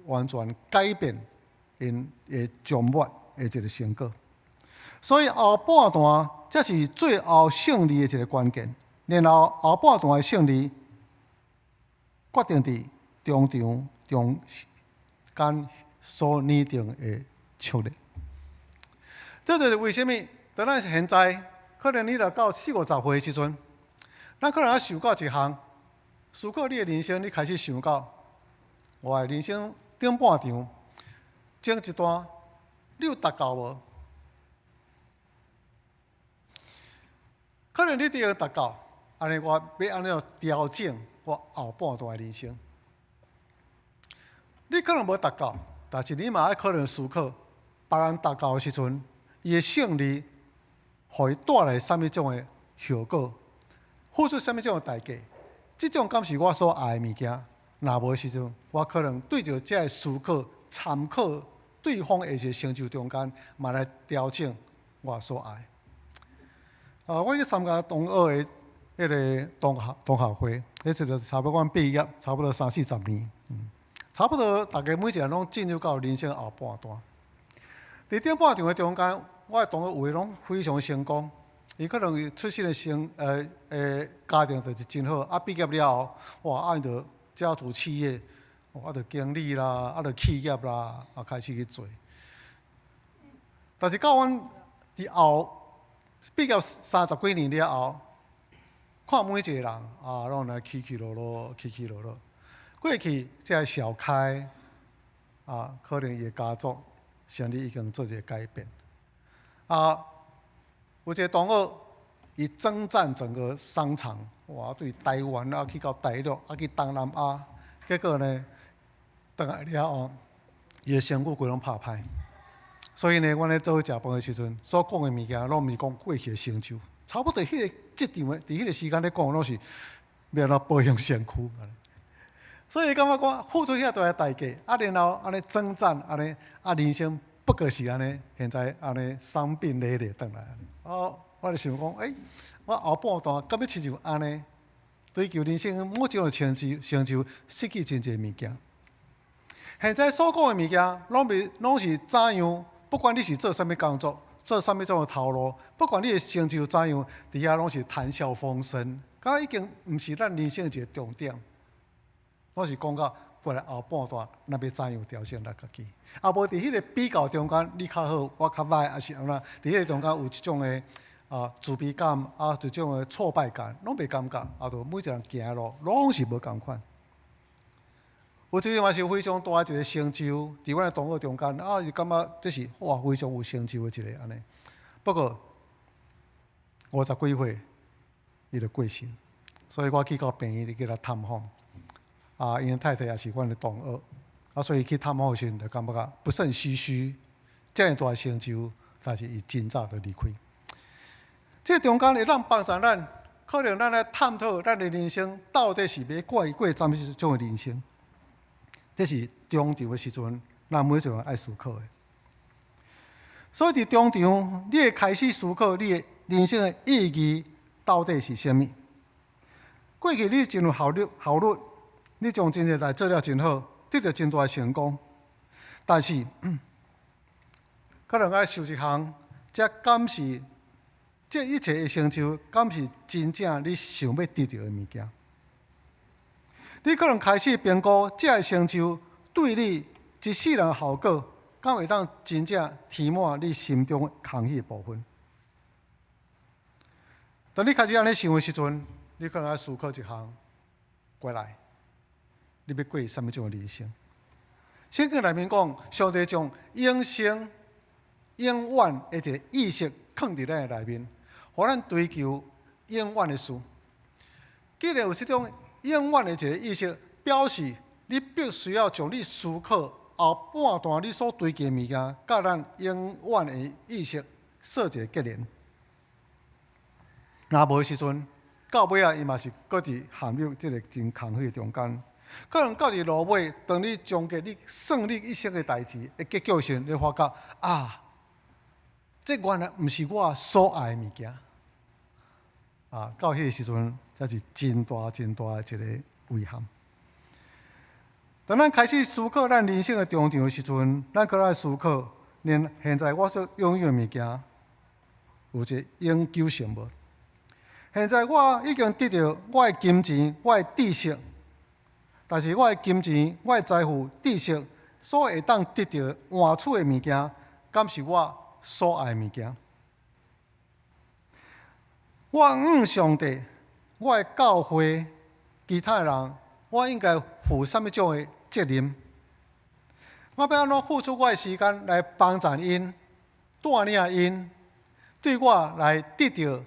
完全改變𪜶的終末的一個成果。所以後半段才是最後勝利的一個關鍵。然後後半段的勝利決定佇中場中間所擬定的策略。這就是為啥物？當咱現在可能你若到四五十歲的時陣，咱可能愛想到一項，思考你的人生，你開始想到我的人生頂半場，前一段你有達到無？可能你著達到，按呢我欲按怎調整我後半段的人生？你可能無達到，但是你嘛愛可能思考，別人達到的時陣，伊的勝利，予伊帶來啥物種的後果，付出啥物種的代價？這種敢是我所愛的物件？若無的時陣，我可能對著這个思考、參考對方的一個成就中間，嘛來調整我所愛。我去參加同學的彼个同學會，彼時就差不多阮畢業，差不多三四十年，差不多大家每一個人攏進入到人生後半段。佇頂半場的中間，我的同學有的攏非常成功，伊可能出身的家庭就是真好，畢業了後，哇，𪜶就家族企業，就經理啦，就企業啦，開始去做。但是到阮佇後畢業三十幾年了後，看每一個人啊，攏來起起落落，起起落落。過去這个小開啊，可能伊的家族生意已經做一個改變。有一個同學，伊征戰整個商場，哇，對台灣啊去到大陸，啊去東南亞，結果呢，轉來了後，伊的身軀規攏拍歹。所以呢，阮咧做伙食飯的時陣，所講的物件攏毋是講過去的成就，差不多彼個這場的，佇彼個時間咧講，攏是欲按怎保養身軀。所以感覺講付出遐大的代價，然後按呢征戰，按呢人生不過是按呢，現在按呢傷病累累轉來。哦，我就想講，我後半段敢欲親像按呢，追求人生某種的成就，成就失去真濟物件。現在所講的物件，攏袂攏是怎樣？不管你是做啥物工作，做啥物種的頭路，不管你的成就怎樣，佇遐攏是談笑風生，敢已經毋是咱人生一個重點。我是講到過來後半段，咱欲怎樣調整咱家己？無佇彼個比較中間，你較好，我較䆀，抑是按怎？佇彼個中間有一種的自卑感，一種的挫敗感，攏袂感覺，就每一個人行路攏是無仝款。有一個嘛是非常大的一個成就，佇阮的同學中間，伊感覺這是哇非常有成就的一個按呢。不過五十幾歲，伊就過身，所以我去到病院去共探訪。𪜶的太太也是阮的同學，所以去探訪的時陣，就感覺不勝唏噓。遮爾大的成就，但是伊真早就離開。這中間會當幫助咱，可能咱來探討咱的人生到底是欲過過啥物種的人生。這是中場的時陣，咱每一個人愛思考的。所以佇中場，你會開始思考你的人生的意義到底是啥物？過去你真有效率，效率，你將真濟代做了真好，得著真大的成功。但是，可能愛想一項，這敢是這一切的成就，敢是真正你想欲得著的物件？你可能開始評估這个成就對你一世人的效果，敢會當真正填滿你心中空虛的部分？當你開始按呢想的時陣，你可能愛思考一項，過來，你欲過啥物種的人生？聖經內面講，上帝將永生、永遠的一個意識囥佇咱的內面，予咱追求永遠的事。既然有這種永遠的一個意識，表示你必須要將你思考後半段你所追求的物件，佮咱永遠的意識做一個結連。若無的時陣，到尾仔，伊嘛是閣佇陷入這个真空虛的中間。可能到佇路尾，當你終結你算你一生的代誌的結局時，你發覺啊，這原來毋是我所愛的物件。啊，到彼个時陣，才是真大真大的一个遺憾。當咱開始思考咱人生的中場的時陣，咱閣來思考，連現在我所擁有的物件，有一個永久性無？現在我已經得著我的金錢、我的知識，但是我的金錢、我的財富、知識所會當得著換取的物件，敢是我所愛的物件？我向上帝、我的教會、其他的人，我應該負啥物種的責任？我欲按怎付出我的時間來幫助𪜶、帶領𪜶，對我來得著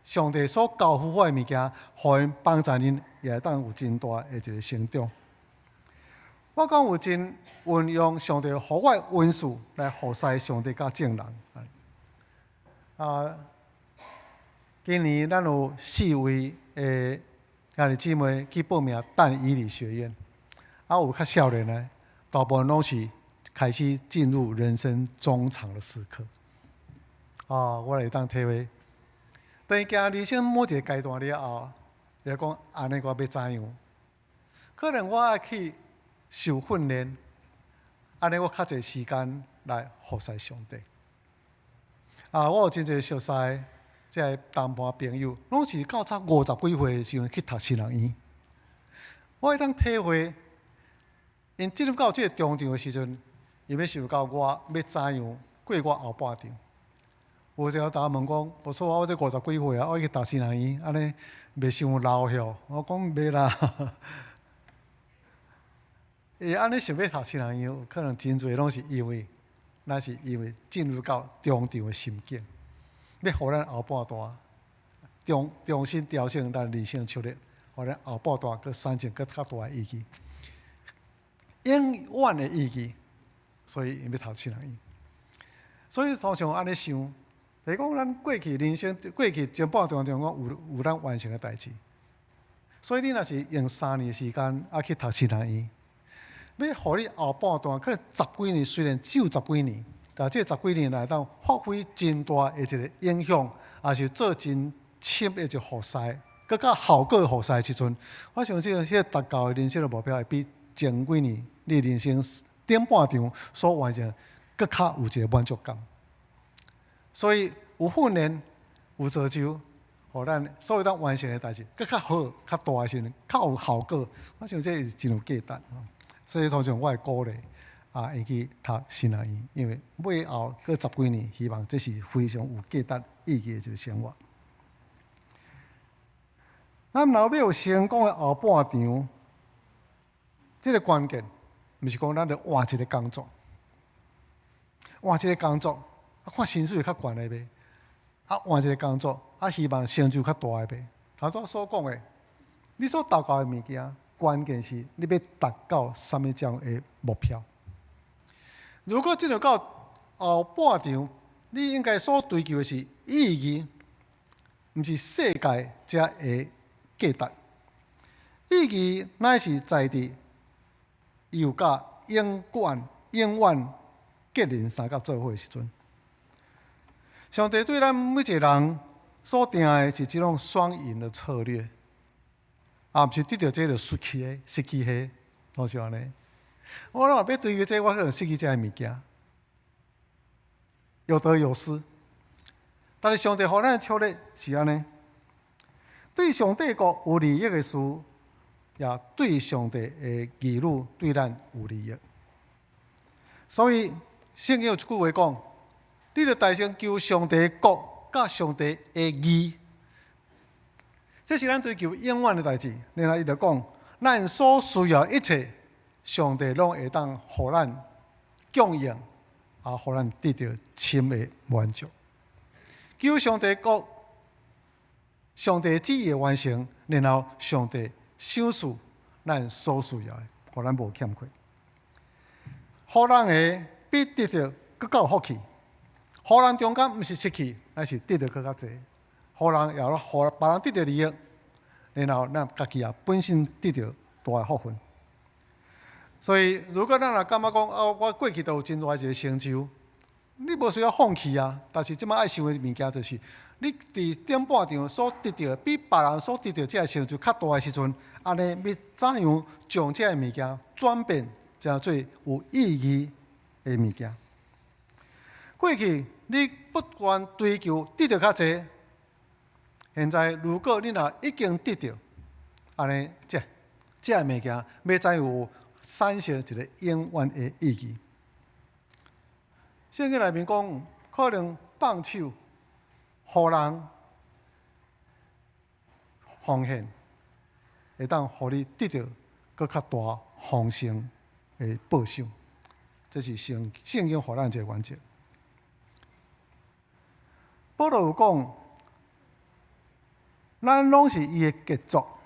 上帝所交付我的物件，予𪜶幫助𪜶，也會當有真大的一个成長。我敢有真運用上帝予我的恩賜來服侍上帝佮眾人。啊，今年咱有四位的兄弟姊妹去報名但以理學院，啊，有較少年的，大部分攏是開始進入人生中場的時刻。啊，我會當體會，當伊行人生某一個階段了後，伊講按呢我欲怎樣？可能我愛去受訓練，按呢我較濟時間來服侍上帝。啊，我有真濟熟似這个同伴朋友，攏是到才五十幾歲的時陣去讀神學院。我會當體會，𪜶進入到這个中場的時陣，伊欲想到我欲怎樣過我後半場。有一个同我問講，無錯啊，我這五十幾歲啊，我去讀神學院，按呢袂傷老許？我講袂啦。會按呢想欲讀神學院，有可能真濟攏是因為，那是因為進入到中場的心境，欲予咱後半段重新調整咱人生策略，予咱後半段閣產生閣較大的意義，永遠的意義，所以𪜶欲讀神學院。所以通常按呢想，就是講咱過去人生過去前半段中，講有咱完成的代誌。所以你若是用3年時間啊去讀神學院，欲予你後半段可能十幾年，雖然只有十幾年，但這十幾年來當發揮真大的一个影響，也是做真深的一個服侍，閣較效果的服侍的時陣，我想這个這个達到的人生的目標，會比前幾年你人生頂半場所完成，閣較有一个滿足感。所以有訓練，有造就，予咱所有當完成的代誌，閣較好、較大的時陣，較有效果。我想這是真有價值。所以通常我會鼓勵啊，會去讀神學院，因為尾後閣十幾年，希望這是非常有價值意義的一个生活。咱若欲有成功的後半場，這个關鍵，毋是講咱著換一个工作，換一个工作，啊，看薪水會較懸的袂？啊，換一个工作，啊，希望成就較大的袂？頭拄所講的，你所達到的物件，關鍵是你欲達到啥物種的目標。如果進入到後半場，你應該所追求的是意義，毋是世界才會價值。意義乃是在佇伊有佮永遠永遠結連相佮做伙的時陣，上帝對咱每一個人所定的是這種雙贏的策略，啊，毋是得著這就失去的，失去彼，攏是按呢。我若欲追求這個，我可能失去這个物件，有得有失。但是上帝予咱的策略是按呢，對上帝國有利益的事，也對上帝的兒女對咱有利益。所以聖經有一句話講：你著代先求上帝的國佮上帝的義，這是咱追求永遠的代誌。然後伊就講：咱所需要一切，上帝攏會當予咱供應，啊，予咱得著深的滿足。求上帝國，上帝旨意的完成，然後上帝賞賜咱所需要的，予咱無欠缺。予人的比得著閣較有福氣，予人中間毋是失去，乃是得著閣較濟。予人也予別人得著利益，然後咱家己也本身得著大的福分。所以，如果咱若感覺講，哦，我過去都有真大一個成就，你無需要放棄啊。但是這擺愛想的物件就是，你佇頂半場所得著比別人所得著這个成就較大的時陣，按呢欲怎樣將這个物件轉變成做有意義的物件？過去你不斷追求得著較濟，現在如果你若已經得著，按呢這這个物件欲怎樣有產生一個永遠的意義？聖經內面講，可能放手，予人奉獻，會當予你得著閣較大豐盛的報賞。這是聖聖經予咱一個原則。保羅有講，咱攏是伊的傑作，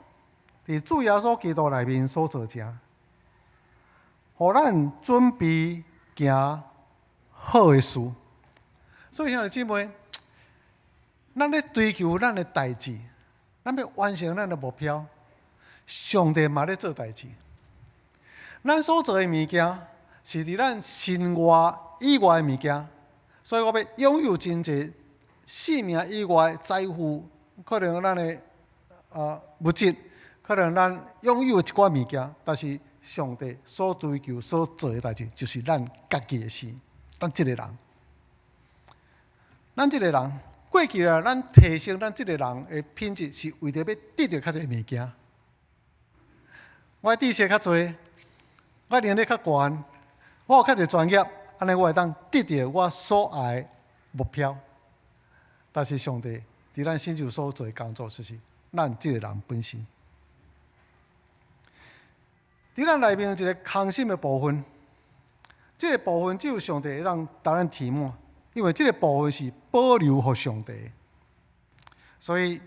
佇主耶穌基督內面所造成，予咱準備行好的事。所以兄弟姊妹，咱咧追求咱的代誌，咱欲完成咱的目標，上帝嘛咧做代誌。咱所做的物件，是佇咱身外以外的物件，所以我欲擁有真濟性命以外的財富，可能咱的物質，可能咱擁有一寡物件，但是上帝所追求、所做的代誌，就是咱家己的生，咱這个人，咱這个人過去啊，咱提升咱這个人的品質，是為著欲得著較濟物件。我的知識較濟，我能力較懸，我有較濟專業，按呢我會當得著我所愛的目標。但是上帝佇咱身上所做的工作，就是咱這个人本身。佇咱內面有一個空心的部分，這個部分只有上帝會當共咱填滿，因為這個部分是保留予上帝。所以，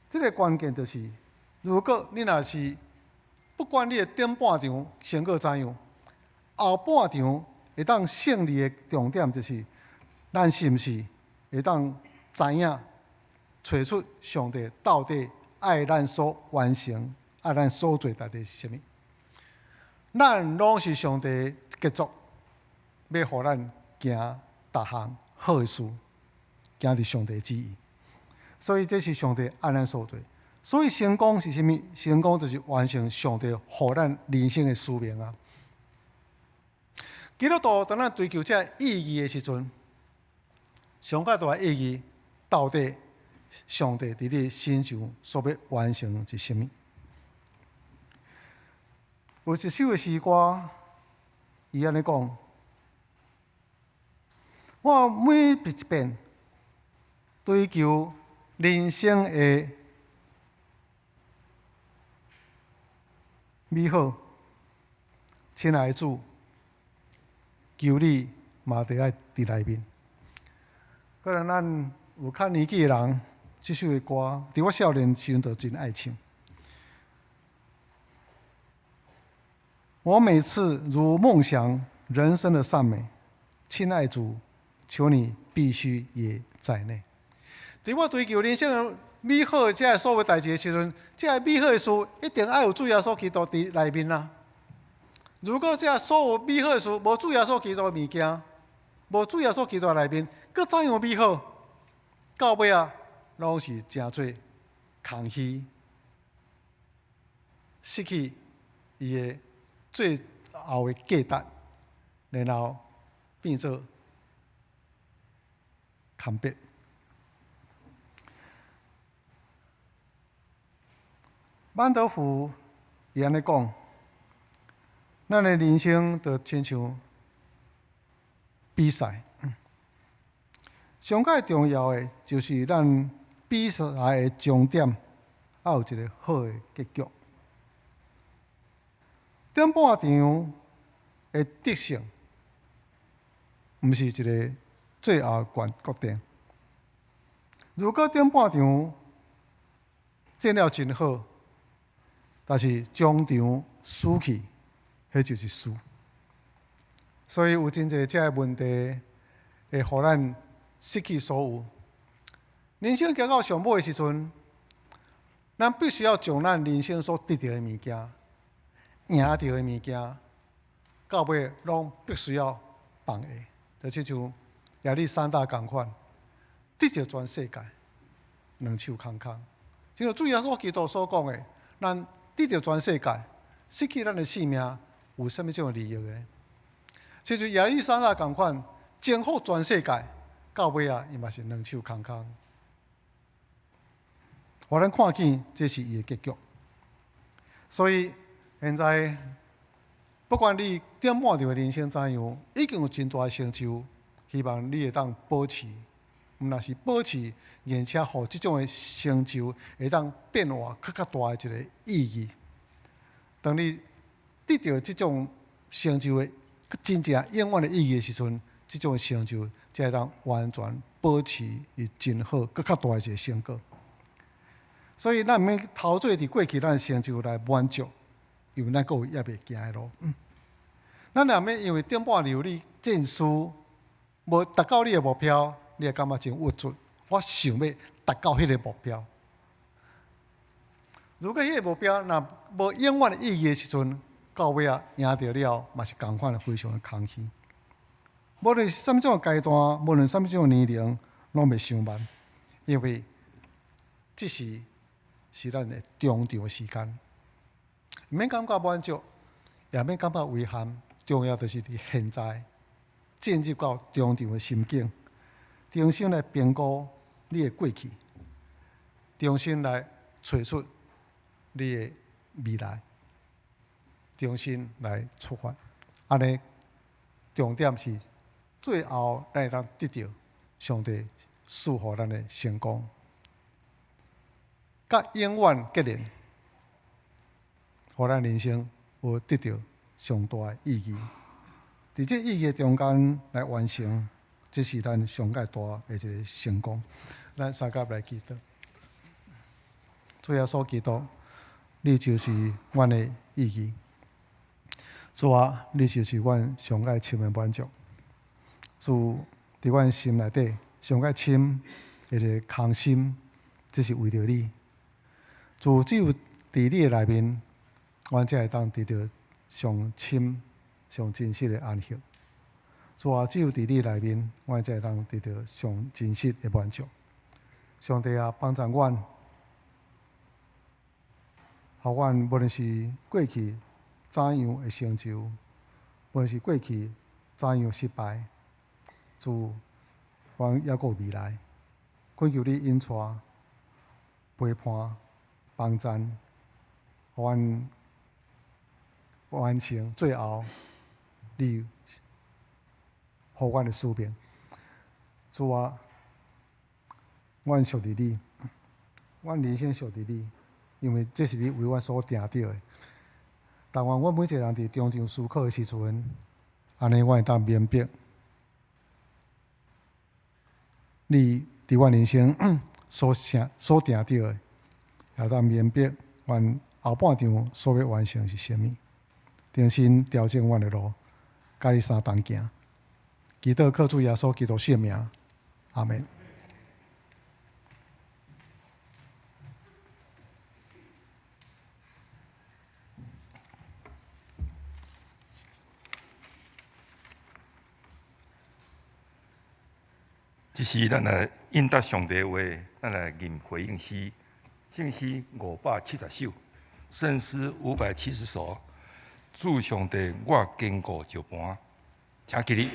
這個關鍵就是，如果你若是不管你的頂半場成果怎樣，後半場會當勝利的重點就是，咱是毋是會當知影揣出上帝到底愛咱所完成、愛咱所做代誌是啥物？咱攏是上帝傑作，欲予咱行逐項好的事，行佇上帝旨意。所以這是上帝愛咱所做。所以成功是啥物？成功就是完成上帝予咱人生的使命啊！基督徒當咱追求這個意義的時陣，上較大的意義到底上帝佇你身上所欲完成是啥物？有一首的詩歌，伊按呢講：我每一遍追求人生的美好，親愛的主，求你嘛著愛佇內面。可能咱有較年紀的人，這首的歌，佇我少年時陣就真愛唱。我每次如夢想人生的善美，親愛主，求你必須也在內。佇我追求人生美好的這个所有代誌的時陣，這个美好的事一定愛有主耶穌基督佇內面啊！如果這所有美好的事無主耶穌基督的物件，無主耶穌基督內面，閣怎樣美好？到尾仔，攏是成做空虛，失去伊的最後的價值，然後變做空白。曼德福伊按呢講，咱的人生就親像比賽，上蓋重要的就是咱比賽的終點，愛有一个好的結局。頂半場的得勝，毋是一个最後的決定。如果頂半場戰了真好，但是終場輸去，彼就是輸。所以有真濟這个問題會予咱失去所有。人生行到上尾的時陣，咱必須要將咱人生所得著的物件、贏著的物件，到尾攏必須要放下。就親像亞歷山大仝款，得著全世界，兩手空空。就像主耶穌基督所講的，咱得著全世界，失去咱的性命，有啥物種的利益呢？親像亞歷山大仝款，征服全世界，到尾仔，伊嘛是兩手空空。予咱看見，這是伊的結局。所以現在，不管你頂半場的人生怎樣，已經有真大的成就，希望你會當保持，毋但是保持，而且予這種的成就會當變化閣較大的一个意義。當你得著這種成就的真正永遠的意義的時陣，這種的成就才會當完全保持伊真好、閣較大的一个成果。所以，咱毋免陶醉佇過去咱的成就來滿足，因為咱閣有猶未行的路。咱若免因為頂半場你戰輸，無達到你的目標，你會感覺真鬱卒。我想欲達到彼个目標。如果彼個目標若無永遠的意義的時陣，到尾仔贏著了，嘛是仝款的非常的空虛。無論是啥物種的階段，無論啥物種的年齡，攏袂傷慢，因為這時是咱的終場的時間。毋免感覺滿足，也免感覺遺憾，重要就是佇現在進入到終場的心境，重新來評估你的過去，重新來揣出你的未來，重新來出發。按呢，重點是最後咱會當得著上帝賜予咱的成功，佮永遠結連，予咱人生有得著上大的意義。佇這意義的中間來完成，這是咱上蓋大的一个成功。咱相佮來祈禱，主耶穌基督，你就是阮的意義。主啊，你就是阮上蓋深的滿足。主佇阮心內底上蓋深的一个空心，這是為著你。主只有佇你的內面，阮才會當得著上深、上真實的安息。主啊，只有佇你內面，阮才會當得著上真實的滿足。上帝啊，幫助阮，予阮無論是過去怎樣的成就，無論是過去怎樣失敗，主，阮猶閣有未來。懇求你引帶、陪伴、幫贊，予阮完成最後你予阮的使命。主啊，阮屬佇你，阮人生屬佇你，因為這是你為阮所定著的。但願阮每一个人佇終場思考的時陣，按呢，阮會當明白，你佇阮人生所成所定著的，也當明白阮後半場所欲完成是啥物，重新調整阮的路，佮你相同行。祈禱靠主耶穌基督聖名，阿們。這時咱來應答上帝話，咱來吟回應詩，聖詩570首，聖詩570首。主上帝，我堅固石磐，請起立。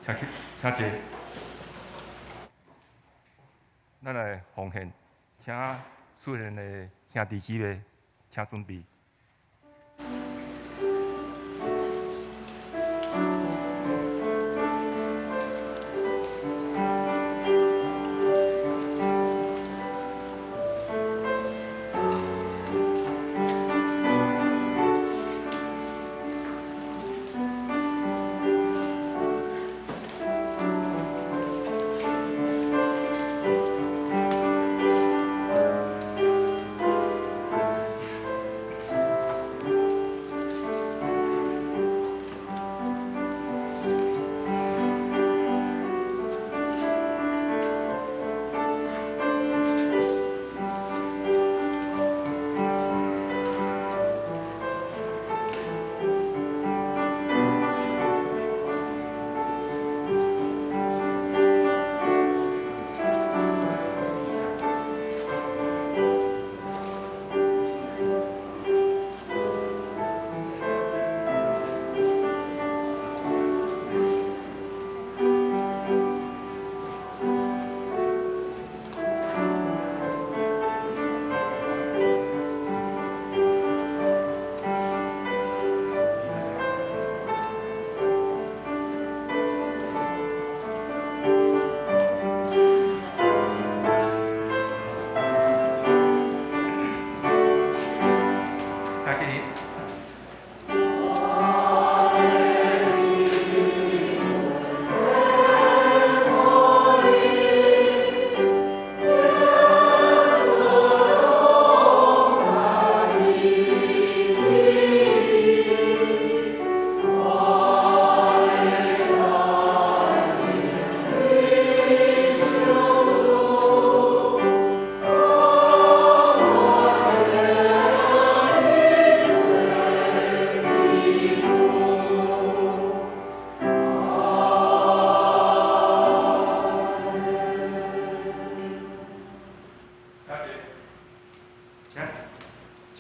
請起，請坐。咱來奉獻，請屬靈的兄弟姊妹，請準備。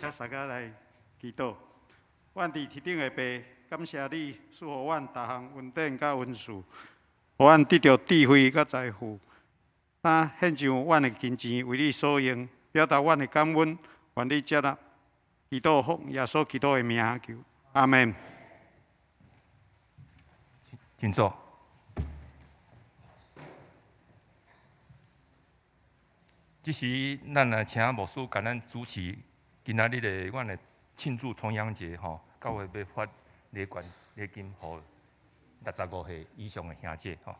請大家來祈禱。阮佇天頂的父，感謝你賜予阮逐項恩典佮恩賜，予阮得著智慧佮財富。咱獻上阮的金錢為你所用，表達阮的感恩。願你接納，祈禱奉耶穌基督的名求，阿們。請坐。這時，咱來請牧師共咱主持今仔日的阮的慶祝重陽節吼，教會欲發禮券禮金予65歲以上的兄姐吼。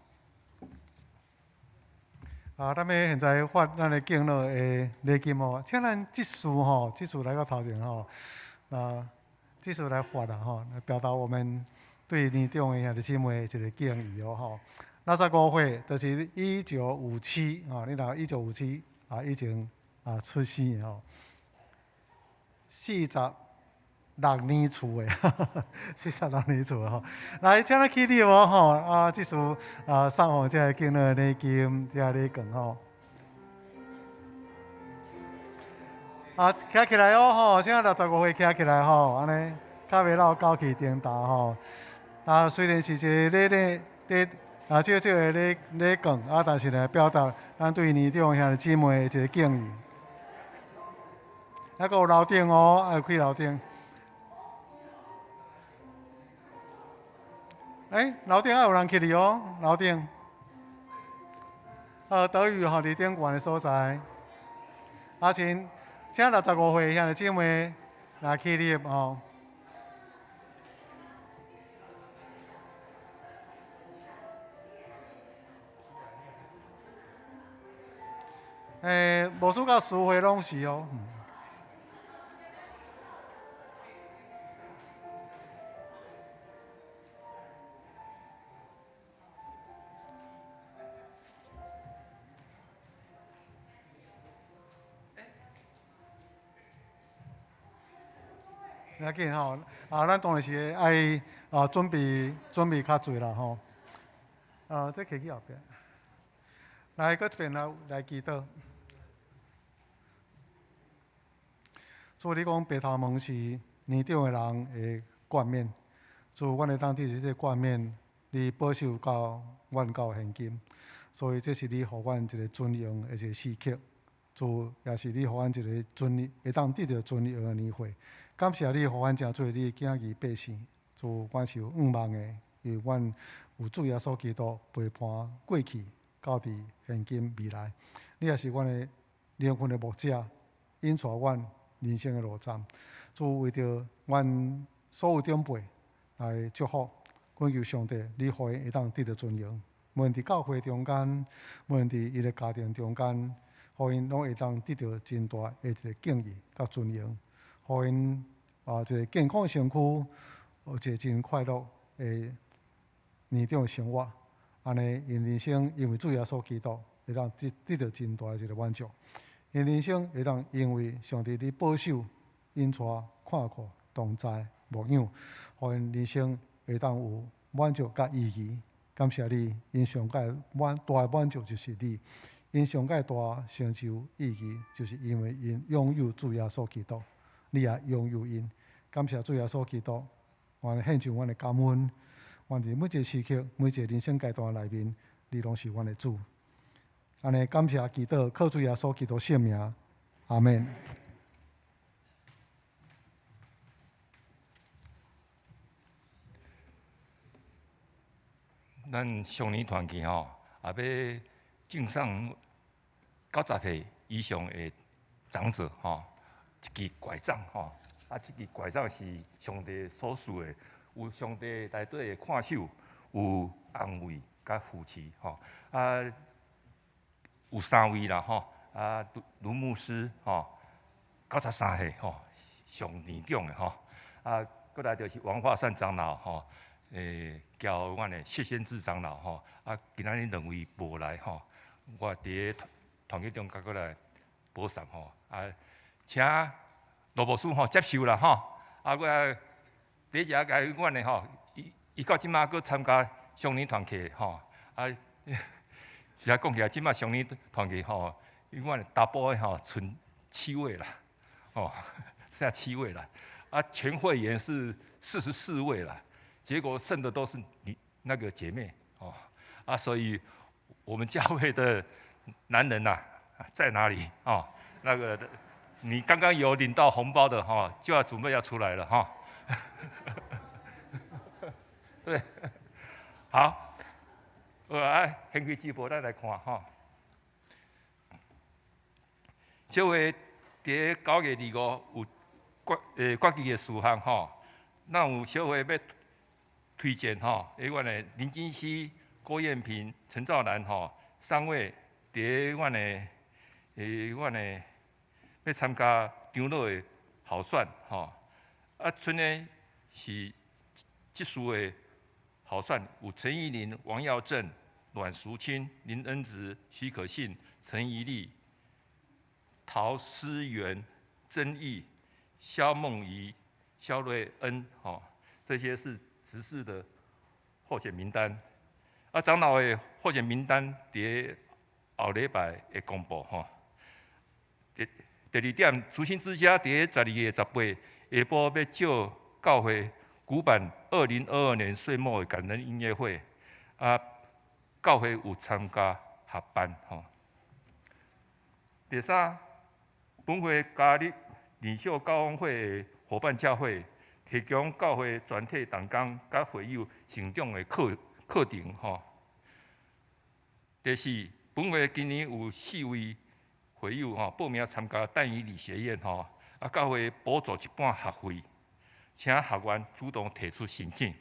啊，咱欲現在發咱的敬老的禮金哦，請咱執事吼，執事來到頭前吼，啊，執事來發啦吼，來表達我們對年長的兄弟姊妹一個敬意哦吼。65歲，就是1957啊，你若1957啊以前啊出生的吼，46年次的，46年次的吼。來，請咱起立哦吼，啊，執事啊送予這个敬老禮金，這个禮券吼。啊，徛起來哦吼，請65歲徛起來吼，按呢較袂落狗去頂頭吼。啊，雖然是一个禮禮禮啊少少的禮禮券，啊，但是來表達咱對年長兄弟姊妹的一個敬意。還閣有樓頂哦，愛開樓頂。欸，樓頂還有人起立哦，樓頂。德語吼，佇頂懸的所在。啊，請請65歲兄弟姊妹來起立吼。欸，無輸到司會攏是哦。袂要緊吼，啊，咱當然是愛啊準備準備較濟啦吼。啊，這摕去後壁。來，閣一遍來來祈禱。主，你講白頭毛是年長的人的冠冕，主，阮會當得著這個冠冕，你保守到阮到現今，所以這是你予阮一個尊榮的一個時刻。主，也是你予阮一個尊，會當得著尊榮的年歲。感謝你予阮成做你的囝兒百姓，主，阮是有向望的，因為阮有主耶穌基督陪伴過去，到佇現今未來。你也是阮的靈魂的牧者，引帶阮人生的路站。主為著阮所有長輩來祝福，懇求上帝，你予𪜶會當得著尊榮。無論佇教會中間，無論佇伊的家庭中間，予𪜶攏會當得著真大的一個敬意佮尊榮，予𪜶啊一個健康的身軀，有一個真快樂的年長的生活。按呢，𪜶人生因為主耶穌基督會當得得著真大的一個滿足。𪜶人生會當因為上帝你保守、引帶、看顧、同在、牧養，予𪜶人生會當有滿足佮意義。感謝你，𪜶上蓋滿大的滿足就是你，𪜶上蓋大成就意義，就是因為𪜶擁有主耶穌基督，你也擁有𪜶。感謝主耶穌基督，我獻上阮的感恩。阮佇每一個時刻、每一個人生階段內面，你攏是阮的主。按呢，感謝祈禱，靠主耶穌基督聖名，阿們。咱少年團契吼，也欲贈送90歲以上的長者吼，一支拐杖吼，啊，這支拐杖是上帝所賜的，有上帝內底的看守，有安慰佮扶持吼，啊，有三位啦吼，啊，盧牧師吼，93歲吼，上年長的吼，啊，閣來就是王化善長老吼。交阮的謝先志長老吼，啊，今仔日兩位無來吼，我佇咧團契中間閣來補送吼，啊，請羅牧師吼接受啦吼，啊，我第一個共阮的吼，伊伊到這馬閣參加少年團契吼，啊，實在講起來，這馬少年團契吼，阮的查埔的吼，賰七位啦，哦，剩七位啦，啊，全會員是44位啦。結果剩的都是你那個姐妹哦，啊，所以我們教會的男人吶，在哪裡哦？那個你剛剛有領到紅包的哈，就要準備要出來了哈。對，好，我來掀開節簿，咱來看哈。小會佇9月25有決議的事項吼，咱有小會欲推薦吼，阮的林金熙、郭艷平、陳兆蘭吼三位佇阮的欲參加長老的候選吼。啊，賰呢是執事的候選有陳怡玲、王耀正、阮淑清、林恩植、徐可信、陳怡麗、陶思源、曾毅、蕭夢怡、蕭瑞恩，吼，這些是執事的候選名單。啊，長老的候選名單佇後禮拜會公布，吼。第二點，慈心之家佇12月18下晡欲借教會舉辦2022年歲末的感恩音樂會，啊，教會有參加合辦，吼。第三，本會加入領袖高峰會的夥伴教會，提供教會全體同工佮會友成長的課程，吼。第四，本會今年有四位會友吼報名參加但以理學院吼，啊，教會補助一半學費，請學員主動提出申請。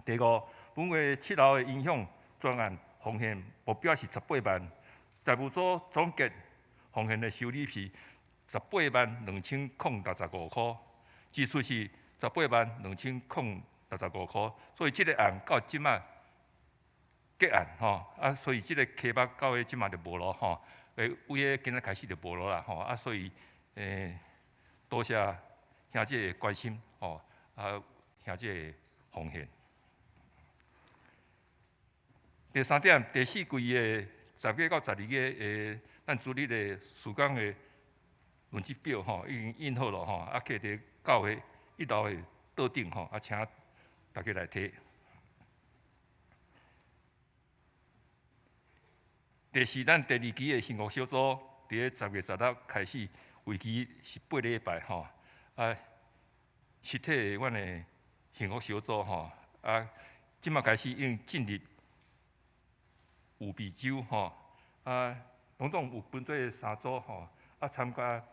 第五，本會七樓的音響專案奉獻目標是十八萬，財務組總結奉獻的收入是182,065箍，支出是182,065箍，所以這個案到這馬結案吼，啊，所以這個題目到這馬就無咯吼，為今仔開始就無咯啦吼，啊，所以多謝兄姐的關心吼，啊，兄姐的奉獻。第三點，第四季的10月到12月的咱主日的事工的輪值表吼，已經印好了吼，啊，掛佇教會一樓的桌頂吼，啊，請大家來提。第四，咱第二期的幸福小組，佇10月16開始，為期是8禮拜吼。啊，實體的阮的幸福小組吼，啊，這馬開始已經進入預備週吼，啊，攏總有分做三組吼，啊，參加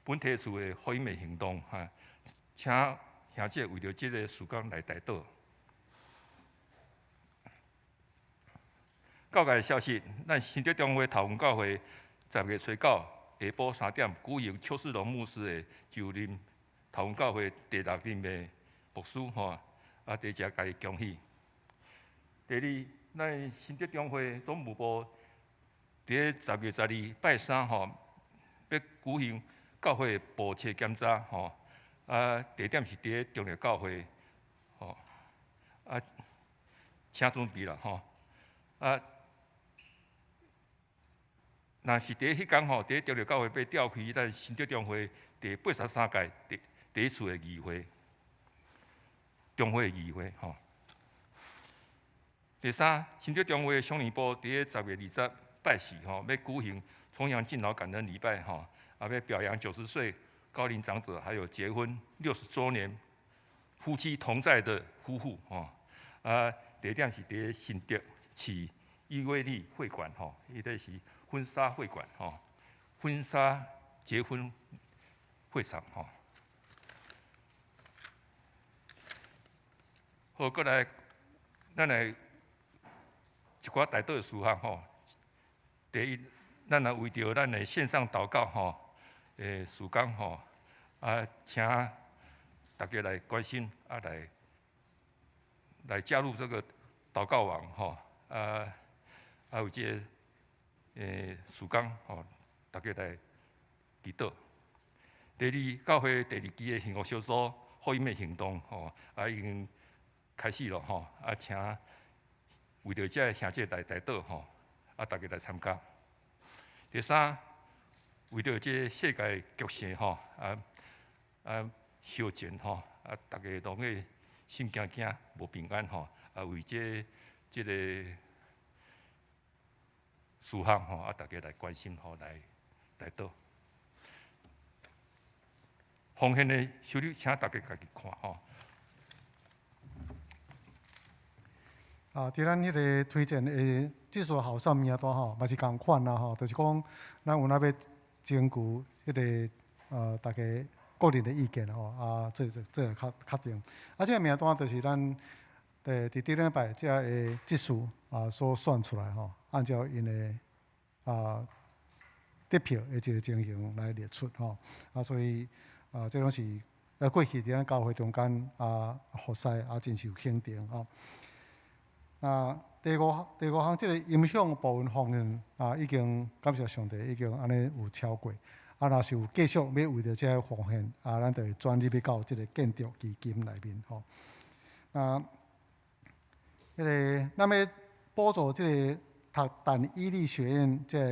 本體處的福音的行動哈，請兄姐為著這个事工來代禱。教界消息，咱新竹中會頭份教會10月初9下晡3點舉行邱世龍牧師的就任頭份教會第六任的牧師吼，啊，佇遮共伊恭喜。第二，咱新竹中會總務部佇10月12拜三吼，欲舉行教會簿冊檢查吼，啊，地點是佇中壢教會吼，啊，請準備啦吼，啊。若是佇彼工吼，佇中壢教會欲召開咱新竹中會第83屆第一次的議會，中會的議會吼。第三，新竹中會少年部佇10月20拜四吼，欲舉行重陽敬老感恩禮拜吼，啊，欲表揚90歲高齡長者，還有結婚60週年夫妻同在的夫婦吼。啊，地點是佇新竹市伊威利會館吼，伊個是婚紗會館吼，婚紗結婚會場吼。好，閣來，咱來一寡代禱事項吼。第一，咱來為著咱的線上禱告吼，事工吼，啊，請大家來關心，啊，來加入這個禱告網吼，啊，啊有這個事工吼，大家來祈禱。第二，教會第二期的幸福小組福音的行動吼，啊已經開始了吼，啊，請為著這个兄弟來代禱吼，啊，大家來參加。第三，為著這个世界局勢吼，啊啊相戰吼，啊，大家攏會心驚驚，無平安吼，啊，為這个事項吼，啊，大家來關心吼，來代禱。奉獻的收入，請大家家己看吼。啊，佇咱彼个推薦的這所候選名單吼，嘛是仝款啦吼，就是講咱有哪欲徵求彼个大家個人的意見吼，啊，做做做較確定。啊，這个名單就是咱佇頂禮拜遮个執事啊所選出來吼，按照𪜶的得票的這个情形來列出吼。啊，所以啊，這攏是過去佇咱教會中間啊服侍啊真受肯定吼。那第五項，這个音響部分方面啊，已經感謝上帝，已經按呢有超過。啊，若是有繼續欲為著這个奉獻，啊，咱就會轉入去到這个建築基金內面吼。啊，彼个咱欲補助這个讀但以理學院這个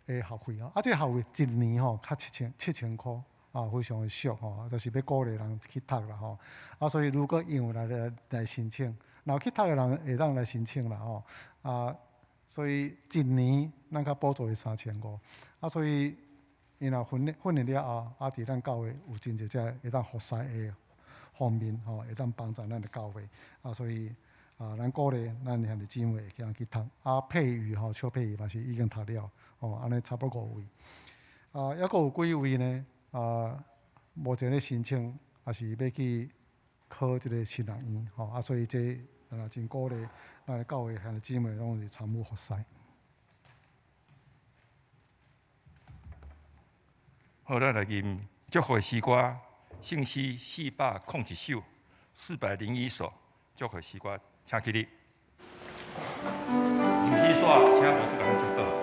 的學費吼，啊，這个學費一年吼較7000箍，啊，非常的俗吼，就是欲鼓勵人去讀啦吼。啊，所以如果有來申請，若有去讀的人會當來申請啦吼。啊，所以一年咱較補助伊3500，啊，所以𪜶若訓練了後，啊，佇咱教會有真濟這會當服侍的方面吼，會當幫助咱的教會。啊，所以啊，咱鼓勵咱兄弟姊妹會當去讀。啊，佩瑜吼，邱佩瑜嘛是已經讀了，吼，按呢差不多五位。啊，猶閣有幾位呢？啊，目前咧申請，也是欲去考這个神學院，吼，啊，所以這啊真鼓勵咱的教會兄弟姊妹攏是參與服侍。好，咱來吟祝福的詩歌，聖詩401首，401首，祝福詩歌，請起立。吟詩煞，請牧師共咱祝禱。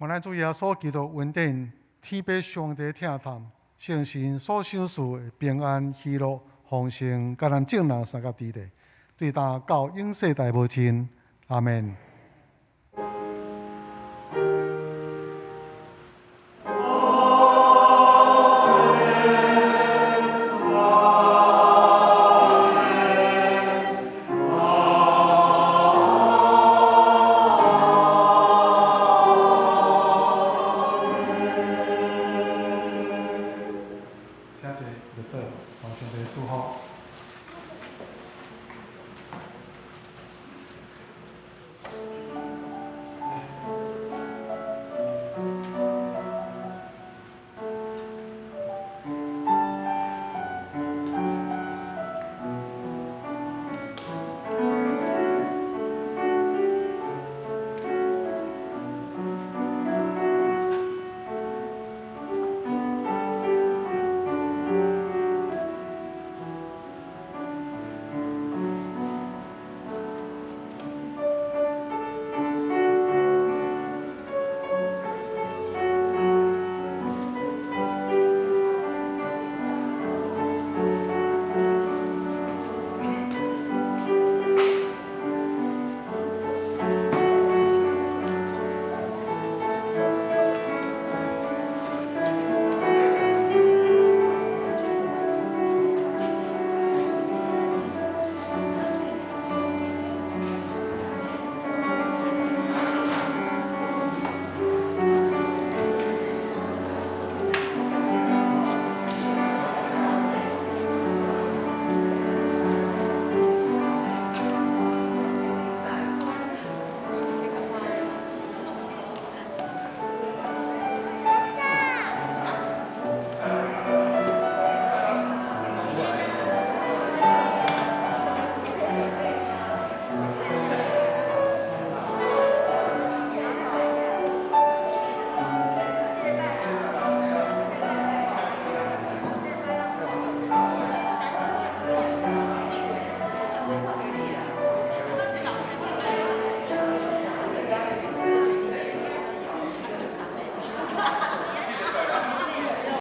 願咱主耶穌基督恩典，天父上帝疼痛，聖神所賞賜的平安、喜樂、豐盛，佮咱眾人相佮佇咧，對今到永世代無盡。阿們。